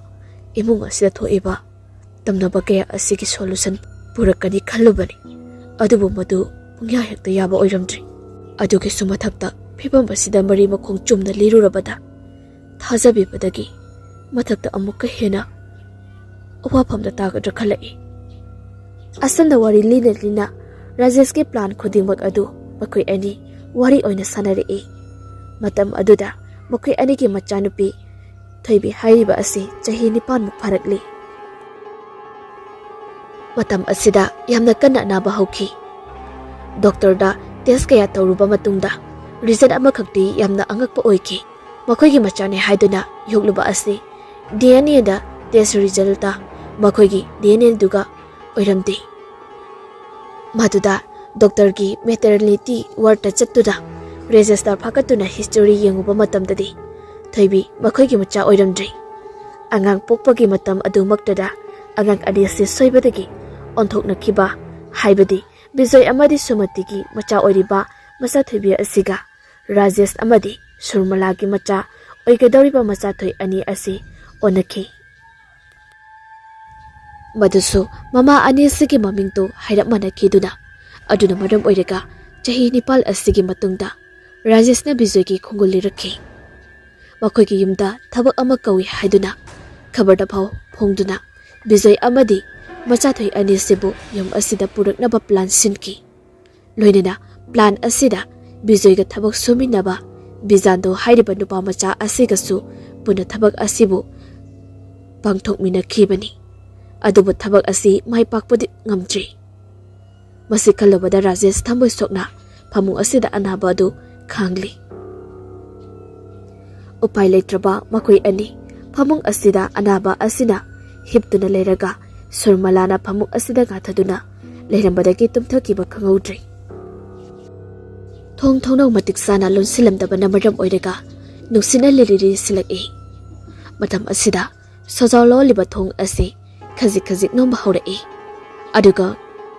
ꯏꯃꯨꯡ ꯑꯁꯤꯗ ꯊꯣꯛꯏꯕ ꯇꯝꯅꯕ ꯀꯌꯥ ꯑꯁꯤꯒꯤ ꯁꯣꯂꯨꯁꯟ ꯄꯨꯔꯛꯀꯅꯤ ꯈꯜꯂꯨꯕꯅꯤ, ꯑꯗꯨꯕꯨ ꯃꯗꯨ ꯄꯨꯡꯌꯥ ꯍꯦꯛꯇ ꯌꯥꯕ ꯑꯣꯏꯔꯝꯗ꯭ꯔꯦ꯫ ꯑꯗꯨꯒꯤꯁꯨ ꯃꯊꯛꯇ ꯐꯤꯕꯝ ꯑꯁꯤꯗ ꯃꯔꯤ ꯃꯈꯣꯡ ꯆꯨꯝꯅ ꯂꯤꯔꯨꯔꯕꯗ ꯊꯥꯖꯕꯤꯕꯗꯒꯤ ꯃꯊꯛꯇ ꯑꯃꯨꯛꯀ ꯍꯦꯟꯅ ꯑꯋꯥꯐꯝꯗ ꯇꯥꯒꯗ꯭ꯔꯥ ꯈꯜꯂꯛꯏ꯫" ꯑꯁꯨꯝꯅ ꯋꯥꯔꯤ ꯂꯤꯅ ꯂꯤꯅ ꯔꯥꯖꯦꯁꯀꯤ ꯄ꯭ꯂꯥꯟ ꯈꯨꯗꯤꯡꯃꯛ ꯑꯗꯨ ꯃꯈꯣꯏ ꯑꯅꯤ ꯋꯥꯔꯤ ꯑꯣꯏꯅ ꯁꯥꯟꯅꯔꯛꯏ꯫ ꯃꯇꯝ ꯑꯗꯨꯗ ꯃꯈꯣꯏ ꯑꯅꯤꯒꯤ ꯃꯆꯥꯅꯨꯄꯤ ꯊꯣꯏꯕꯤ ꯍꯥꯏꯔꯤꯕ ꯑꯁꯤ ꯆꯍꯤ ꯅꯤꯄꯥꯟꯃꯨꯛ ꯐꯥꯔꯛꯂꯤ꯫ ꯃꯇꯝ ꯑꯁꯤꯗ ꯌꯥꯝꯅ ꯀꯟꯅ ꯑꯅꯥꯕ ꯍꯧꯈꯤ꯫ ꯗꯣꯛꯇꯔꯗ ꯇꯦꯁ ꯀꯌꯥ ꯇꯧꯔꯨꯕ ꯃꯇꯨꯡꯗ ꯔꯤꯖꯜ ꯑꯃꯈꯛꯇꯤ ꯌꯥꯝꯅ ꯑꯉꯛꯄ ꯑꯣꯏꯈꯤ꯫ ꯃꯈꯣꯏꯒꯤ ꯃꯆꯥꯅꯤ ꯍꯥꯏꯗꯨꯅ ꯌꯣꯛꯂꯨꯕ ꯑꯁꯤ ꯗꯤ ꯑꯦꯟ ꯑꯦꯗ ꯇꯦꯁ ꯔꯤꯖꯜꯇ ꯃꯈꯣꯏꯒꯤ ꯗꯤ ꯑꯦꯟ ꯑꯦꯗꯨꯒ ꯑꯣꯏꯔꯝꯗꯦ꯫ ꯃꯗꯨꯗ ꯗꯣꯛꯇꯔꯒꯤ ꯃꯦꯇꯔꯅꯤꯇꯤ ꯋꯥꯔꯗꯇ ꯆꯠꯇꯨꯅ ꯔꯦꯖꯤꯁꯇꯔ ꯐꯥꯒꯠꯇꯨꯅ ꯍꯤꯁꯇꯣꯔꯤ ꯌꯦꯡꯉꯨꯕ ꯃꯇꯝꯗꯗꯤ ꯊꯣꯏꯕꯤ ꯃꯈꯣꯏꯒꯤ ꯃꯆꯥ ꯑꯣꯏꯔꯝꯗ꯭ꯔꯤ꯫ ꯑꯉꯥꯡ ꯄꯣꯛꯄꯒꯤ ꯃꯇꯝ ꯑꯗꯨꯃꯛꯇꯗ ꯑꯉꯥꯡ ꯑꯅꯤ ꯑꯁꯤ ꯁꯣꯏꯕꯗꯒꯤ ꯑꯣꯟꯊꯣꯛꯅꯈꯤꯕ, ꯍꯥꯏꯕꯗꯤ ꯕꯤꯖꯣꯏ ꯑꯃꯗꯤ ꯁꯨꯃꯇꯤꯒꯤ ꯃꯆꯥ ꯑꯣꯏꯔꯤꯕ ꯃꯆꯥ ꯊꯣꯏꯕꯤ ꯑꯁꯤꯒ ꯔꯥꯖꯦꯁ ꯑꯃꯗꯤ ꯁꯨꯔꯃꯂꯥꯒꯤ ꯃꯆꯥ ꯑꯣꯏꯒꯗꯧꯔꯤꯕ ꯃꯆꯥ ꯊꯣꯏ ꯑꯅꯤ ꯑꯁꯤ ꯑꯣꯟꯅꯈꯤ꯫ ꯃꯗꯨꯁꯨ ꯃꯃꯥ ꯑꯅꯤ ꯑꯁꯤꯒꯤ ꯃꯃꯤꯡꯗꯨ ꯍꯥꯏꯔꯞ ꯃꯥꯟꯅꯈꯤꯗꯨꯅ꯫ ꯑꯗꯨꯅ ꯃꯔꯝ ꯑꯣꯏꯔꯒ ꯆꯍꯤ ꯅꯤꯄꯥꯜ ꯑꯁꯤꯒꯤ ꯃꯇꯨꯡꯗ ꯔꯥꯖꯦꯁꯅ ꯕꯤꯖꯣꯏꯒꯤ ꯈꯣꯡꯒꯨꯜ ꯂꯤꯔꯛꯈꯤ꯫ ꯃꯈꯣꯏꯒꯤ ꯌꯨꯝꯗ ꯊꯕꯛ ꯑꯃ ꯀꯧꯏ ꯍꯥꯏꯗꯨꯅ ꯈꯕꯔꯗ ꯐꯥꯎ ꯐꯣꯡꯗꯨꯅ ꯕꯤꯖꯣꯏ ꯑꯃꯗꯤ ꯃꯆꯥꯊꯣꯏ ꯑꯅꯤꯁꯤꯕꯨ ꯌꯨꯝ ꯑꯁꯤꯗ ꯄꯨꯔꯛꯅꯕ ꯄ꯭ꯂꯥꯟ ꯁꯤꯟꯈꯤ꯫ ꯂꯣꯏꯅꯅ ꯄ꯭ꯂꯥꯟ ꯑꯁꯤꯗ ꯕꯤꯖꯣꯏꯒ ꯊꯕꯛ ꯁꯨꯃꯤꯟꯅꯕ ꯕꯤꯖꯥꯟꯗꯣ ꯍꯥꯏꯔꯤꯕ ꯅꯨꯄꯥ ꯃꯆꯥ ꯑꯁꯤꯒꯁꯨ ꯄꯨꯟꯅ ꯊꯕꯛ ꯑꯁꯤꯕꯨ ꯄꯥꯡꯊꯣꯛꯃꯤꯟꯅꯈꯤꯕꯅꯤ꯫ ꯑꯗꯨꯕꯨ ꯊꯕꯛ ꯑꯁꯤ ꯃꯥꯏ ꯄꯥꯛꯄꯗꯤ ꯉꯝꯗ꯭ꯔꯤ꯫ ꯃꯁꯤ ꯈꯜꯂꯨꯕꯗ ꯔꯥꯖꯦꯁ ꯊꯃꯣꯏ ꯁꯣꯛꯅ ꯐꯃꯨꯡ ꯑꯁꯤꯗ ꯑꯅꯥꯕ ꯑꯗꯨ ꯈꯥꯡꯂꯤ꯫ ꯎꯄꯥꯏ ꯂꯩꯇ꯭ꯔꯕ ꯃꯈꯣꯏ ꯑꯅꯤ ꯐꯃꯨꯡ ꯑꯁꯤꯗ ꯑꯅꯥꯕ ꯑꯁꯤꯅ ꯍꯤꯞꯇꯨꯅ ꯂꯩꯔꯒ ꯁꯨꯔꯃꯂꯥꯅ ꯐꯃꯨꯡ ꯑꯁꯤꯗ ꯉꯥꯊꯗꯨꯅ ꯂꯩꯔꯝꯕꯗꯒꯤ ꯇꯨꯝꯊꯈꯤꯕ ꯈꯪꯍꯧꯗ꯭ꯔꯦ꯫ ꯊꯣꯡ ꯊꯣꯡꯅꯥꯎ ꯃꯇꯤꯛ ꯆꯥꯅ ꯂꯣꯟꯁꯤꯜꯂꯝꯗꯕꯅ ꯃꯔꯝ ꯑꯣꯏꯔꯒ ꯅꯨꯡꯁꯤꯠꯅ ꯂꯤꯔꯤ ꯂꯤꯔꯤ ꯁꯤꯜꯂꯛꯏ꯫ ꯃꯇꯝ ꯑꯁꯤꯗ ꯁꯣꯖꯥꯎ ꯂꯣꯜꯂꯤꯕ ꯊꯣꯡ ꯑꯁꯤ ꯈꯖꯤꯛ ꯈꯖꯤꯛ ꯅꯣꯝꯕ ꯍꯧꯔꯛꯏ꯫ ꯑꯗꯨꯒ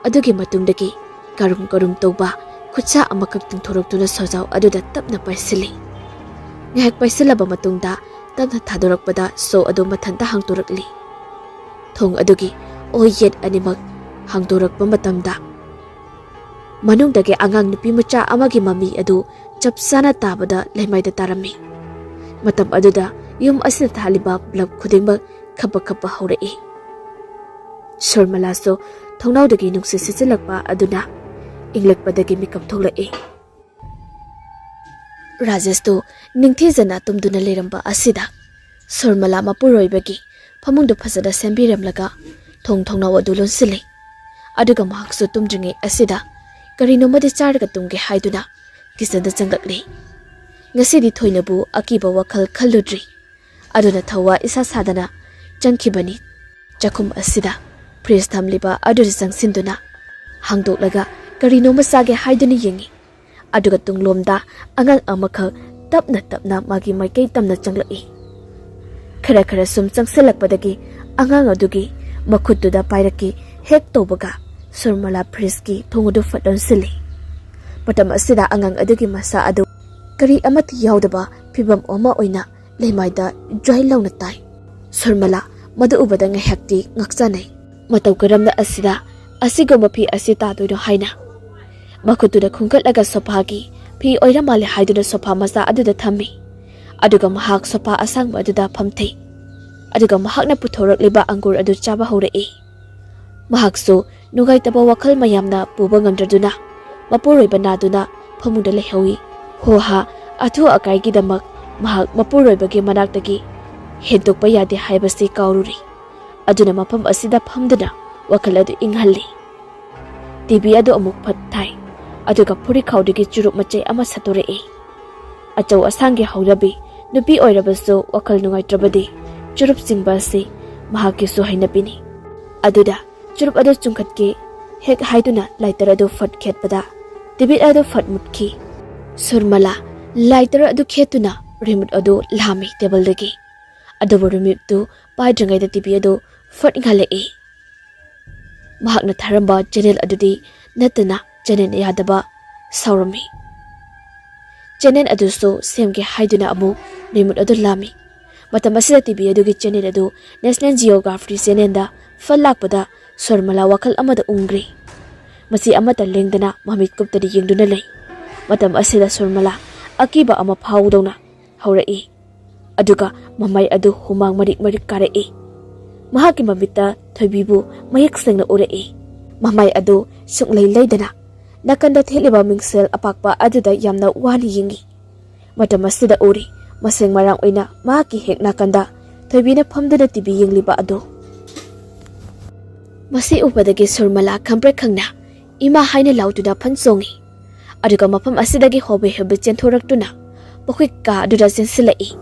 ꯑꯗꯨꯒꯤ ꯃꯇꯨꯡꯗꯒꯤ ꯀꯔꯨꯝ ꯀꯔꯨꯝ ꯇꯧꯕ ꯈꯨꯠꯁꯥ ꯑꯃꯈꯛ ꯇꯤꯡꯊꯣꯔꯛꯇꯨꯅ ꯁꯣꯖꯥꯎ ꯑꯗꯨꯗ ꯇꯞꯅ ꯄꯥꯏꯁꯤꯜꯂꯤ꯫ ꯉꯥꯏꯍꯥꯛ ꯄꯥꯏꯁꯤꯜꯂꯕ ꯃꯇꯨꯡꯗ ꯇꯞꯅ ꯊꯥꯗꯣꯔꯛꯄꯗ ꯁꯣ ꯑꯗꯨ ꯃꯊꯟꯇ ꯍꯥꯡꯗꯣꯔꯛꯂꯤ꯫ ꯊꯣꯡ ꯑꯗꯨꯒꯤ ꯑꯣꯏ ꯌꯦꯠ ꯑꯅꯤꯃꯛ ꯍꯥꯡꯗꯣꯔꯛꯄ ꯃꯇꯝꯗ ꯃꯅꯨꯡꯗꯒꯤ ꯑꯉꯥꯡ ꯅꯨꯄꯤ ꯃꯆꯥ ꯑꯃꯒꯤ ꯃꯃꯤ ꯑꯗꯨ ꯆꯞ ꯆꯥꯅ ꯇꯥꯕꯗ ꯂꯩꯃꯥꯏꯗ ꯇꯥꯔꯝꯃꯤ꯫ ꯃꯇꯝ ꯑꯗꯨꯗ ꯌꯨꯝ ꯑꯁꯤꯗ ꯊꯥꯜꯂꯤꯕ ꯕ꯭ꯂꯕ ꯈꯨꯗꯤꯡꯃꯛ ꯈꯞꯄ ꯈꯞꯄ ꯍꯧꯔꯛꯏ꯫ ꯁꯨꯔꯃꯂꯥꯁꯨ ꯊꯣꯡꯅꯥꯎꯗꯒꯤ ꯅꯨꯡꯁꯤꯠ ꯁꯤꯠꯆꯤꯜꯂꯛꯄ ꯑꯗꯨꯅ ꯏꯪꯂꯛꯄꯗꯒꯤ ꯃꯤꯀꯞ ꯊꯣꯛꯂꯛꯏ꯫ ꯔꯥꯖꯦꯁꯇꯨ ꯅꯤꯡꯊꯤꯖꯅ ꯇꯨꯝꯗꯨꯅ ꯂꯩꯔꯝꯕ ꯑꯁꯤꯗ ꯁꯨꯔꯃꯂꯥ ꯃꯄꯨꯔꯣꯏꯕꯒꯤ ꯐꯃꯨꯡꯗꯨ ꯐꯖꯅ ꯁꯦꯝꯕꯤꯔꯝꯂꯒ ꯊꯣꯡ ꯊꯣꯡꯅꯥꯎ ꯑꯗꯨ ꯂꯣꯟꯁꯤꯜꯂꯤ꯫ ꯑꯗꯨꯒ ꯃꯍꯥꯛꯁꯨ ꯇꯨꯝꯗ꯭ꯔꯤꯉꯩ ꯑꯁꯤꯗ ꯀꯔꯤꯅꯣꯃꯗꯤ ꯆꯥꯔꯒ ꯇꯨꯝꯒꯦ ꯍꯥꯏꯗꯨꯅ ꯀꯤꯆꯟꯗ ꯆꯪꯂꯛꯂꯤ꯫ ꯉꯁꯤꯗꯤ ꯊꯣꯏꯅꯕꯨ ꯑꯀꯤꯕ ꯋꯥꯈꯜ ꯈꯜꯂꯨꯗ꯭ꯔꯤ꯫ ꯑꯗꯨꯅ ꯊꯧꯋꯥ ꯏꯁꯥ ꯁꯥꯗꯅ ꯆꯪꯈꯤꯕꯅꯤ꯫ ꯆꯥꯛꯈꯨꯝ ꯑꯁꯤꯗ ꯐ꯭ꯔꯤꯖ ꯊꯝꯂꯤꯕ ꯑꯗꯨꯗ ꯆꯪꯁꯤꯟꯗꯨꯅ ꯍꯥꯡꯗꯣꯛꯂꯒ ꯀꯔꯤꯅꯣꯃ ꯆꯥꯒꯦ ꯍꯥꯏꯗꯨꯅ ꯌꯦꯡꯉꯤ꯫ ꯑꯗꯨꯒ ꯇꯨꯡꯂꯣꯝꯗ ꯑꯉꯥꯡ ꯑꯃꯈꯛ ꯇꯞꯅ ꯇꯞꯅ ꯃꯥꯒꯤ ꯃꯥꯏꯀꯩ ꯇꯝꯅ ꯆꯪꯂꯛꯏ꯫ ꯈꯔ ꯈꯔ ꯁꯨꯝ ꯆꯪꯁꯤꯜꯂꯛꯄꯗꯒꯤ ꯑꯉꯥꯡ ꯑꯗꯨꯒꯤ ꯃꯈꯨꯠꯇꯨꯗ ꯄꯥꯏꯔꯛꯈꯤ꯫ ꯍꯦꯛ ꯇꯧꯕꯒ ꯁꯨꯔꯃꯂꯥ ꯐ꯭ꯔꯤꯖꯀꯤ ꯊꯣꯡ ꯑꯗꯨ ꯐꯠ ꯂꯣꯟꯁꯤꯜꯂꯤ꯫ ꯃꯇꯝ ꯑꯁꯤꯗ ꯑꯉꯥꯡ ꯑꯗꯨꯒꯤ ꯃꯁꯥ ꯑꯗꯨ ꯀꯔꯤ ꯑꯃꯠꯇ ꯌꯥꯎꯗꯕ ꯐꯤꯕꯝ ꯑꯃ ꯑꯣꯏꯅ ꯂꯩꯃꯥꯏꯗ ꯖ꯭ꯋꯥꯏ ꯂꯥꯎꯅ ꯇꯥꯏ꯫ ꯁꯨꯔꯃꯂꯥ ꯃꯗꯨ ꯎꯕꯗ ꯉꯥꯏꯍꯥꯛꯇꯤ ꯉꯛꯆꯅꯩ꯫ ꯃꯇꯧ ꯀꯔꯝꯅ ꯑꯁꯤꯗ ꯑꯁꯤꯒꯨꯝꯕ ꯐꯤ ꯑꯁꯤ ꯇꯥꯗꯣꯏꯅꯣ ꯍꯥꯏꯅ ꯃꯈꯨꯠꯇꯨꯗ ꯈꯨꯝꯒꯠꯂꯒ ꯁꯣꯐꯥꯒꯤ ꯐꯤ ꯑꯣꯏꯔ ꯃꯥꯜꯂꯦ ꯍꯥꯏꯗꯨꯅ ꯁꯣꯐꯥ ꯃꯆꯥ ꯑꯗꯨꯗ ꯊꯝꯃꯤ꯫ ꯑꯗꯨꯒ ꯃꯍꯥꯛ ꯁꯣꯐꯥ ꯑꯁꯥꯡꯕ ꯑꯗꯨꯗ ꯐꯝꯊꯩ꯫ ꯑꯗꯨꯒ ꯃꯍꯥꯛꯅ ꯄꯨꯊꯣꯔꯛꯂꯤꯕ ꯑꯪꯒꯨꯔ ꯑꯗꯨ ꯆꯥꯕ ꯍꯧꯔꯛꯏ꯫ ꯃꯍꯥꯛꯁꯨ ꯅꯨꯡꯉꯥꯏꯇꯕ ꯋꯥꯈꯜ ꯃꯌꯥꯝꯅ ꯄꯨꯕ ꯉꯝꯗ꯭ꯔꯗꯨꯅ ꯃꯄꯨꯔꯣꯏꯕ ꯅꯥꯗꯨꯅ ꯐꯃꯨꯡꯗ ꯂꯩꯍꯧꯏ꯫ ꯍꯣꯍꯥ, ꯑꯊꯨ ꯑꯀꯥꯏꯒꯤꯗꯃꯛ ꯃꯍꯥꯛ ꯃꯄꯨꯔꯣꯏꯕꯒꯤ ꯃꯅꯥꯛꯇꯒꯤ ꯍꯦꯟꯗꯣꯛꯄ ꯌꯥꯗꯦ ꯍꯥꯏꯕꯁꯤ ꯀꯥꯎꯔꯨꯔꯦ꯫ ꯑꯗꯨꯅ ꯃꯐꯝ ꯑꯁꯤꯗ ꯐꯝꯗꯨꯅ ꯋꯥꯈꯜ ꯑꯗꯨ ꯏꯪꯍꯜꯂꯤ꯫ ꯇꯤꯚꯤ ꯑꯗꯨ ꯑꯃꯨꯛ ꯐꯠ ꯊꯥꯏ, ꯑꯗꯨꯒ ꯐꯨꯔꯤꯠꯈꯥꯎꯗꯒꯤ ꯆꯨꯔꯨꯞ ꯃꯆꯩ ꯑꯃ ꯁꯠꯇꯣꯔꯛꯏ꯫ ꯑꯆꯧ ꯑꯁꯥꯡꯒꯤ ꯍꯧꯅꯕꯤ ꯅꯨꯄꯤ ꯑꯣꯏꯔꯕꯁꯨ ꯋꯥꯈꯜ ꯅꯨꯡꯉꯥꯏꯇ꯭ꯔꯕꯗꯤ ꯆꯨꯔꯨꯞ ꯆꯤꯡꯕ ꯑꯁꯤ ꯃꯍꯥꯛꯀꯤꯁꯨ ꯍꯩꯅꯕꯤꯅꯤ꯫ ꯑꯗꯨꯗ ꯆꯨꯔꯨꯞ ꯑꯗꯨ ꯆꯨꯡꯈꯠꯀꯦ ꯍꯦꯛ ꯍꯥꯏꯗꯨꯅ ꯂꯥꯏꯇꯔ ꯑꯗꯨ ꯐꯠ ꯈꯦꯠꯄꯗ ꯇꯤꯚꯤ ꯑꯗꯨ ꯐꯠ ꯃꯨꯠꯈꯤ꯫ ꯁꯨꯔꯃꯂꯥ ꯂꯥꯏꯇꯔ ꯑꯗꯨ ꯈꯦꯠꯇꯨꯅ ꯔꯤꯃꯣꯠ ꯑꯗꯨ ꯂꯥꯝꯃꯤ ꯇꯦꯕꯜꯗꯒꯤ꯫ ꯑꯗꯨꯕꯨ ꯔꯤꯃꯣꯠꯇꯨ ꯄꯥꯏꯗ꯭ꯔꯤꯉꯩꯗ ꯇꯤꯚꯤ ꯑꯗꯨ ꯐꯠ ꯉꯥꯜꯂꯛꯏ꯫ ꯃꯍꯥꯛꯅ ꯊꯥꯔꯝꯕ ꯆꯦꯅꯦꯜ ꯑꯗꯨꯗꯤ ꯅꯠꯇꯅ ꯆꯦꯅꯦꯜ ꯌꯥꯗꯕ ꯁꯥꯎꯔꯝꯃꯤ꯫ ꯆꯦꯅꯦꯜ ꯑꯗꯨꯁꯨ ꯁꯦꯝꯒꯦ ꯍꯥꯏꯗꯨꯅ ꯑꯃꯨꯛ ꯔꯤꯃꯣꯠ ꯑꯗꯨ ꯂꯥꯝꯃꯤ꯫ ꯃꯇꯝ ꯑꯁꯤꯗ ꯇꯤꯚꯤ ꯑꯗꯨꯒꯤ ꯆꯦꯅꯦꯜ ꯑꯗꯨ ꯅꯦꯁꯅꯦꯜ ꯖꯤꯑꯣꯒ꯭ꯔꯥꯐꯤ ꯆꯦꯅꯦꯜꯗ ꯐꯠ ꯂꯥꯛꯄꯗ ꯁꯣꯔꯃꯂꯥ ꯋꯥꯈꯜ ꯑꯃꯗ ꯎꯪꯈ꯭ꯔꯦ꯫ ꯃꯁꯤ ꯑꯃꯠꯇ ꯂꯦꯡꯗꯅ ꯃꯃꯤꯠ ꯀꯨꯞꯇꯅ ꯌꯦꯡꯗꯨꯅ ꯂꯩ꯫ ꯃꯇꯝ ꯑꯁꯤꯗ ꯁꯣꯔꯃꯂꯥ ꯑꯀꯤꯕ ꯑꯃ ꯐꯥꯎꯗꯧꯅ ꯍꯧꯔꯛꯏ꯫ ꯑꯗꯨꯒ ꯃꯃꯥꯏ ꯑꯗꯨ ꯍꯨꯃꯥꯡ ꯃꯔꯤꯛ ꯃꯔꯤꯛ ꯀꯥꯔꯛꯏ꯫ ꯃꯍꯥꯛꯀꯤ ꯃꯃꯤꯠꯇ ꯊꯣꯏꯕꯤꯕꯨ ꯃꯌꯦꯛ ꯁꯦꯡꯅ ꯎꯔꯛꯏ꯫ ꯃꯃꯥꯏ ꯑꯗꯨ ꯁꯨꯡꯂꯩ ꯂꯩꯗꯅ ꯅꯥꯀꯟꯗ ꯊꯦꯠꯂꯤꯕ ꯃꯤꯡꯁꯦꯜ ꯑꯄꯥꯛꯄ ꯑꯗꯨꯗ ꯌꯥꯝꯅ ꯋꯥꯅ ꯌꯦꯡꯏ꯫ ꯃꯇꯝ ꯑꯁꯤꯗ ꯎꯔꯤ, ꯃꯁꯦꯡ ꯃꯔꯥꯡ ꯑꯣꯏꯅ ꯃꯍꯥꯛꯀꯤ ꯍꯦꯛ ꯅꯥꯀꯟꯗ ꯊꯣꯏꯕꯤꯅ ꯐꯝꯗꯨꯅ ꯇꯤꯚꯤ ꯌꯦꯡꯂꯤꯕ ꯑꯗꯨ꯫ ꯃꯁꯤ ꯎꯕꯗꯒꯤ ꯁꯨꯔꯃꯂꯥ ꯈꯪꯄ꯭ꯔꯦꯛ ꯈꯪꯅ "ꯏꯃꯥ" ꯍꯥꯏꯅ ꯂꯥꯎꯗꯨꯅ ꯐꯟ ꯆꯣꯡꯉꯤ꯫ ꯑꯗꯨꯒ ꯃꯐꯝ ꯑꯁꯤꯗꯒꯤ ꯍꯣꯕꯦ ꯍꯣꯕꯦ ꯆꯦꯟꯊꯣꯔꯛꯇꯨꯅ ꯃꯈꯣꯏ ꯀꯥ ꯑꯗꯨꯗ ꯆꯦꯟꯁꯤꯜꯂꯛꯏ꯫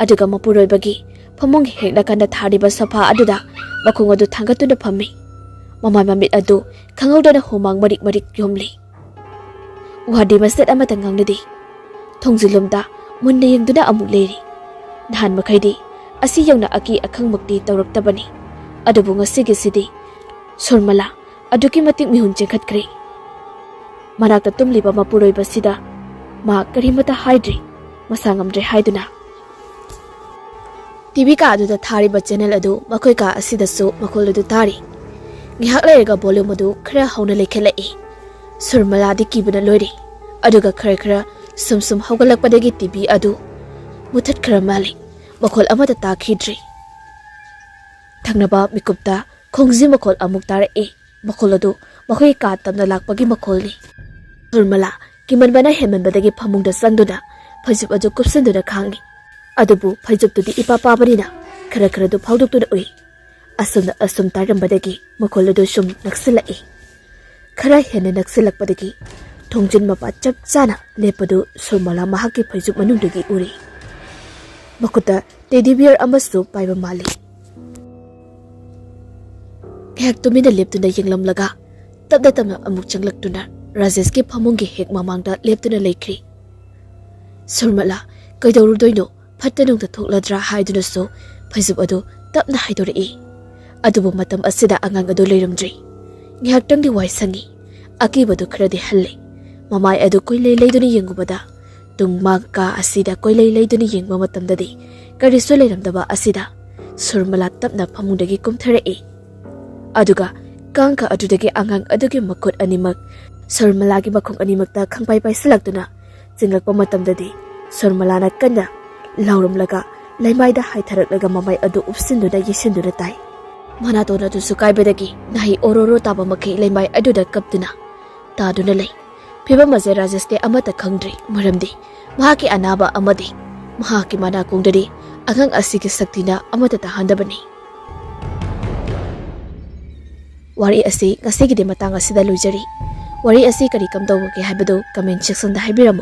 ꯑꯗꯨꯒ ꯃꯄꯨꯔꯣꯏꯕꯒꯤ ꯐꯃꯨꯡ ꯍꯦꯛ ꯅꯥꯀꯟꯗ ꯊꯥꯔꯤꯕ ꯁꯣꯐꯥ ꯑꯗꯨꯗ ꯃꯈꯣꯡ ꯑꯗꯨ ꯊꯥꯡꯒꯠꯇꯨꯅ ꯐꯝꯃꯤ꯫ ꯃꯃꯥꯏ ꯃꯃꯤꯠ ꯑꯗꯨ ꯈꯪꯍꯧꯗꯅ ꯍꯨꯃꯥꯡ ꯃꯔꯤꯛ ꯃꯔꯤꯛ ꯌꯣꯝꯂꯤ꯫ ꯋꯥꯗꯤ ꯃꯆꯦꯠ ꯑꯃꯠꯇ ꯉꯥꯡꯅꯗꯦ꯫ ꯊꯣꯡꯖꯤꯜꯂꯣꯝꯗ ꯃꯨꯟꯅ ꯌꯦꯡꯗꯨꯅ ꯑꯃꯨꯛ ꯂꯩꯔꯤ꯫ ꯅꯍꯥꯟ ꯃꯈꯩꯗꯤ ꯑꯁꯤ ꯌꯧꯅ ꯑꯀꯤ ꯑꯈꯪꯃꯛꯇꯤ ꯇꯧꯔꯛꯇꯕꯅꯤ꯫ ꯑꯗꯨꯕꯨ ꯉꯁꯤꯒꯤꯁꯤꯗꯤ ꯁꯨꯔꯃꯂꯥ ꯑꯗꯨꯛꯀꯤ ꯃꯇꯤꯛ ꯃꯤꯍꯨꯟ ꯆꯦꯟꯈꯠꯈ꯭ꯔꯦ꯫ ꯃꯅꯥꯛꯇ ꯇꯨꯝꯂꯤꯕ ꯃꯄꯨꯔꯣꯏꯕꯁꯤꯗ ꯃꯥ ꯀꯔꯤꯃꯠꯇ ꯍꯥꯏꯗ꯭ꯔꯤ, ꯃꯁꯥ ꯉꯝꯗ꯭ꯔꯦ ꯍꯥꯏꯗꯨꯅ꯫ ꯇꯤꯚꯤ ꯀꯥ ꯑꯗꯨꯗ ꯊꯥꯔꯤꯕ ꯆꯦꯅꯦꯜ ꯑꯗꯨ ꯃꯈꯣꯏ ꯀꯥ ꯑꯁꯤꯗꯁꯨ ꯃꯈꯣꯜ ꯑꯗꯨ ꯇꯥꯔꯤ꯫ ꯉꯥꯏꯍꯥꯛ ꯂꯩꯔꯒ ꯚꯣꯂ꯭ꯌꯨꯝ ꯑꯗꯨ ꯈꯔ ꯍꯧꯅ ꯂꯩꯈꯠꯂꯛꯏ꯫ ꯁꯨꯔꯃꯂꯥꯗꯤ ꯀꯤꯕꯅ ꯂꯣꯏꯔꯦ꯫ ꯑꯗꯨꯒ ꯈꯔ ꯈꯔ ꯁꯨꯝ ꯁꯨꯝ ꯍꯧꯒꯠꯂꯛꯄꯗꯒꯤ ꯇꯤꯚꯤ ꯑꯗꯨ ꯃꯨꯊꯠꯈ꯭ꯔ ꯃꯥꯜꯂꯤ꯫ ꯃꯈꯣꯜ ꯑꯃꯠꯇ ꯇꯥꯈꯤꯗ꯭ꯔꯤ꯫ ꯊꯪꯅꯕ ꯃꯤꯀꯨꯞꯇ ꯈꯣꯡꯖꯤ ꯃꯈꯣꯜ ꯑꯃꯨꯛ ꯇꯥꯔꯛꯏ꯫ ꯃꯈꯣꯜ ꯑꯗꯨ ꯃꯈꯣꯏꯒꯤ ꯀꯥ ꯇꯝꯅ ꯂꯥꯛꯄꯒꯤ ꯃꯈꯣꯜꯅꯤ꯫ ꯁꯨꯔꯃꯂꯥ ꯀꯤꯃꯟꯕꯅ ꯍꯦꯟꯃꯟꯕꯗꯒꯤ ꯐꯃꯨꯡꯗ ꯆꯪꯗꯨꯅ ꯐꯩꯖꯨꯞ ꯑꯗꯨ ꯀꯨꯞꯁꯤꯟꯗꯨꯅ ꯈꯥꯡꯏ꯫ ꯑꯗꯨꯕꯨ ꯐꯩꯖꯨꯞꯇꯨꯗꯤ ꯏꯄꯥ ꯄꯥꯕꯅꯤꯅ ꯈꯔ ꯈꯔꯗꯨ ꯐꯥꯎꯗꯣꯛꯇꯨꯅ ꯎꯏ꯫ ꯑꯁꯨꯝꯅ ꯑꯁꯨꯝ ꯇꯥꯔꯝꯕꯗꯒꯤ ꯃꯈꯣꯜ ꯑꯗꯨ ꯁꯨꯝ ꯅꯛꯁꯤꯜꯂꯛꯏ꯫ ꯈꯔ ꯍꯦꯟꯅ ꯅꯛꯁꯤꯜꯂꯛꯄꯗꯒꯤ ꯊꯣꯡꯖꯤꯟ ꯃꯄꯥ ꯆꯞ ꯆꯥꯅ ꯂꯦꯞꯄꯗꯨ ꯁꯨꯔꯃꯂꯥ ꯃꯍꯥꯛꯀꯤ ꯐꯩꯖꯨꯞ ꯃꯅꯨꯡꯗꯒꯤ ꯎꯔꯤ꯫ ꯃꯈꯨꯠꯇ ꯇꯦꯗꯤ ꯕꯤꯌꯔ ꯑꯃꯁꯨ ꯄꯥꯏꯕ ꯃꯥꯜꯂꯤ꯫ ꯉꯥꯏꯍꯥꯛ ꯇꯨꯃꯤꯟꯅ ꯂꯦꯞꯇꯨꯅ ꯌꯦꯡꯂꯝꯂꯒ ꯇꯞꯅ ꯇꯞꯅ ꯑꯃꯨꯛ ꯆꯪꯂꯛꯇꯨꯅ ꯔꯥꯖꯦꯁꯀꯤ ꯐꯃꯨꯡꯒꯤ ꯍꯦꯛ ꯃꯃꯥꯡꯗ ꯂꯦꯞꯇꯨꯅ ꯂꯩꯈ꯭ꯔꯤ꯫ ꯁꯨꯔꯃꯂꯥ ꯀꯩꯗꯧꯔꯨꯗꯣꯏꯅꯣ, ꯐꯠꯇ ꯅꯨꯡꯗ ꯊꯣꯛꯂꯗ꯭ꯔꯥ ꯍꯥꯏꯗꯨꯅꯁꯨ ꯐꯩꯖꯨꯞ ꯑꯗꯨ ꯇꯞꯅ ꯍꯥꯏꯗꯣꯔꯛꯏ꯫ ꯑꯗꯨꯕꯨ ꯃꯇꯝ ꯑꯁꯤꯗ ꯑꯉꯥꯡ ꯑꯗꯨ ꯂꯩꯔꯝꯗ꯭ꯔꯤ꯫ ꯉꯥꯏꯍꯥꯛꯇꯪꯗꯤ ꯋꯥꯏ ꯁꯪꯉꯤ꯫ ꯑꯀꯤꯕꯗꯨ ꯈꯔꯗꯤ ꯍꯜꯂꯦ꯫ ꯃꯃꯥꯏ ꯑꯗꯨ ꯀꯣꯏꯂꯩ ꯂꯩꯗꯨꯅ ꯌꯦꯡꯉꯨꯕꯗ ꯇꯨꯡ ꯃꯥꯡ ꯀꯥ ꯑꯁꯤꯗ ꯀꯣꯏꯂꯩ ꯂꯩꯗꯨꯅ ꯌꯦꯡꯕ ꯃꯇꯝꯗꯗꯤ ꯀꯔꯤꯁꯨ ꯂꯩꯔꯝꯗꯕ ꯑꯁꯤꯗ ꯁꯨꯔꯃꯂꯥ ꯇꯞꯅ ꯐꯃꯨꯡꯗꯒꯤ ꯀꯨꯝꯊꯔꯛꯏ꯫ ꯑꯗꯨꯒ ꯀꯥꯡꯈ ꯑꯗꯨꯗꯒꯤ ꯑꯉꯥꯡ ꯑꯗꯨꯒꯤ ꯃꯈꯨꯠ ꯑꯅꯤꯃꯛ ꯁꯨꯔꯃꯂꯥꯒꯤ ꯃꯈꯣꯡ ꯑꯅꯤꯃꯛꯇ ꯈꯪꯄꯥꯏ ꯄꯥꯏꯁꯤꯜꯂꯛꯇꯨꯅ ꯆꯤꯡꯂꯛꯄ ꯃꯇꯝꯗꯗꯤ ꯁꯨꯔꯃꯂꯥꯅ ꯀꯟꯅ ꯂꯥꯎꯔꯝꯂꯒ ꯂꯩꯃꯥꯏꯗ ꯍꯥꯏꯊꯔꯛꯂꯒ ꯃꯃꯥꯏ ꯑꯗꯨ ꯎꯞꯁꯤꯟꯗꯨꯅ ꯌꯩꯁꯤꯟꯗꯨꯅ ꯇꯥꯏ꯫ ꯃꯅꯥꯇꯣꯟ ꯑꯗꯨꯁꯨ ꯀꯥꯏꯕꯗꯒꯤ ꯅꯥꯍꯩ ꯑꯣꯔꯣꯔꯣ ꯇꯥꯕ ꯃꯈꯩ ꯂꯩꯃꯥꯏ ꯑꯗꯨꯗ ꯀꯞꯇꯨꯅ ꯇꯥꯗꯨꯅ ꯂꯩ꯫ ꯐꯤꯕꯝ ꯑꯁꯦ ꯔꯥꯖꯦꯁꯇꯤ ꯑꯃꯠꯇ ꯈꯪꯗ꯭ꯔꯤ, ꯃꯔꯝꯗꯤ ꯃꯍꯥꯛꯀꯤ ꯑꯅꯥꯕ ꯑꯃꯗꯤ ꯃꯍꯥꯛꯀꯤ ꯃꯅꯥꯀꯣꯡꯗꯗꯤ ꯑꯉꯥꯡ ꯑꯁꯤꯒꯤ ꯁꯛꯇꯤꯅ ꯑꯃꯠꯇ ꯇꯥꯍꯟꯗꯕꯅꯤ꯫ ꯋꯥꯔꯤ ꯑꯁꯤ ꯉꯁꯤꯒꯤꯗꯤ ꯃꯇꯥꯡ ꯑꯁꯤꯗ ꯂꯣꯏꯖꯔꯤ꯫ ꯋꯥꯔꯤ ꯑꯁꯤ ꯀꯔꯤ ꯀꯝꯗꯧꯕꯒꯦ ꯍꯥꯏꯕꯗꯨ comment section ꯗ ꯍꯥꯏꯕꯤꯔꯝꯃꯨ꯫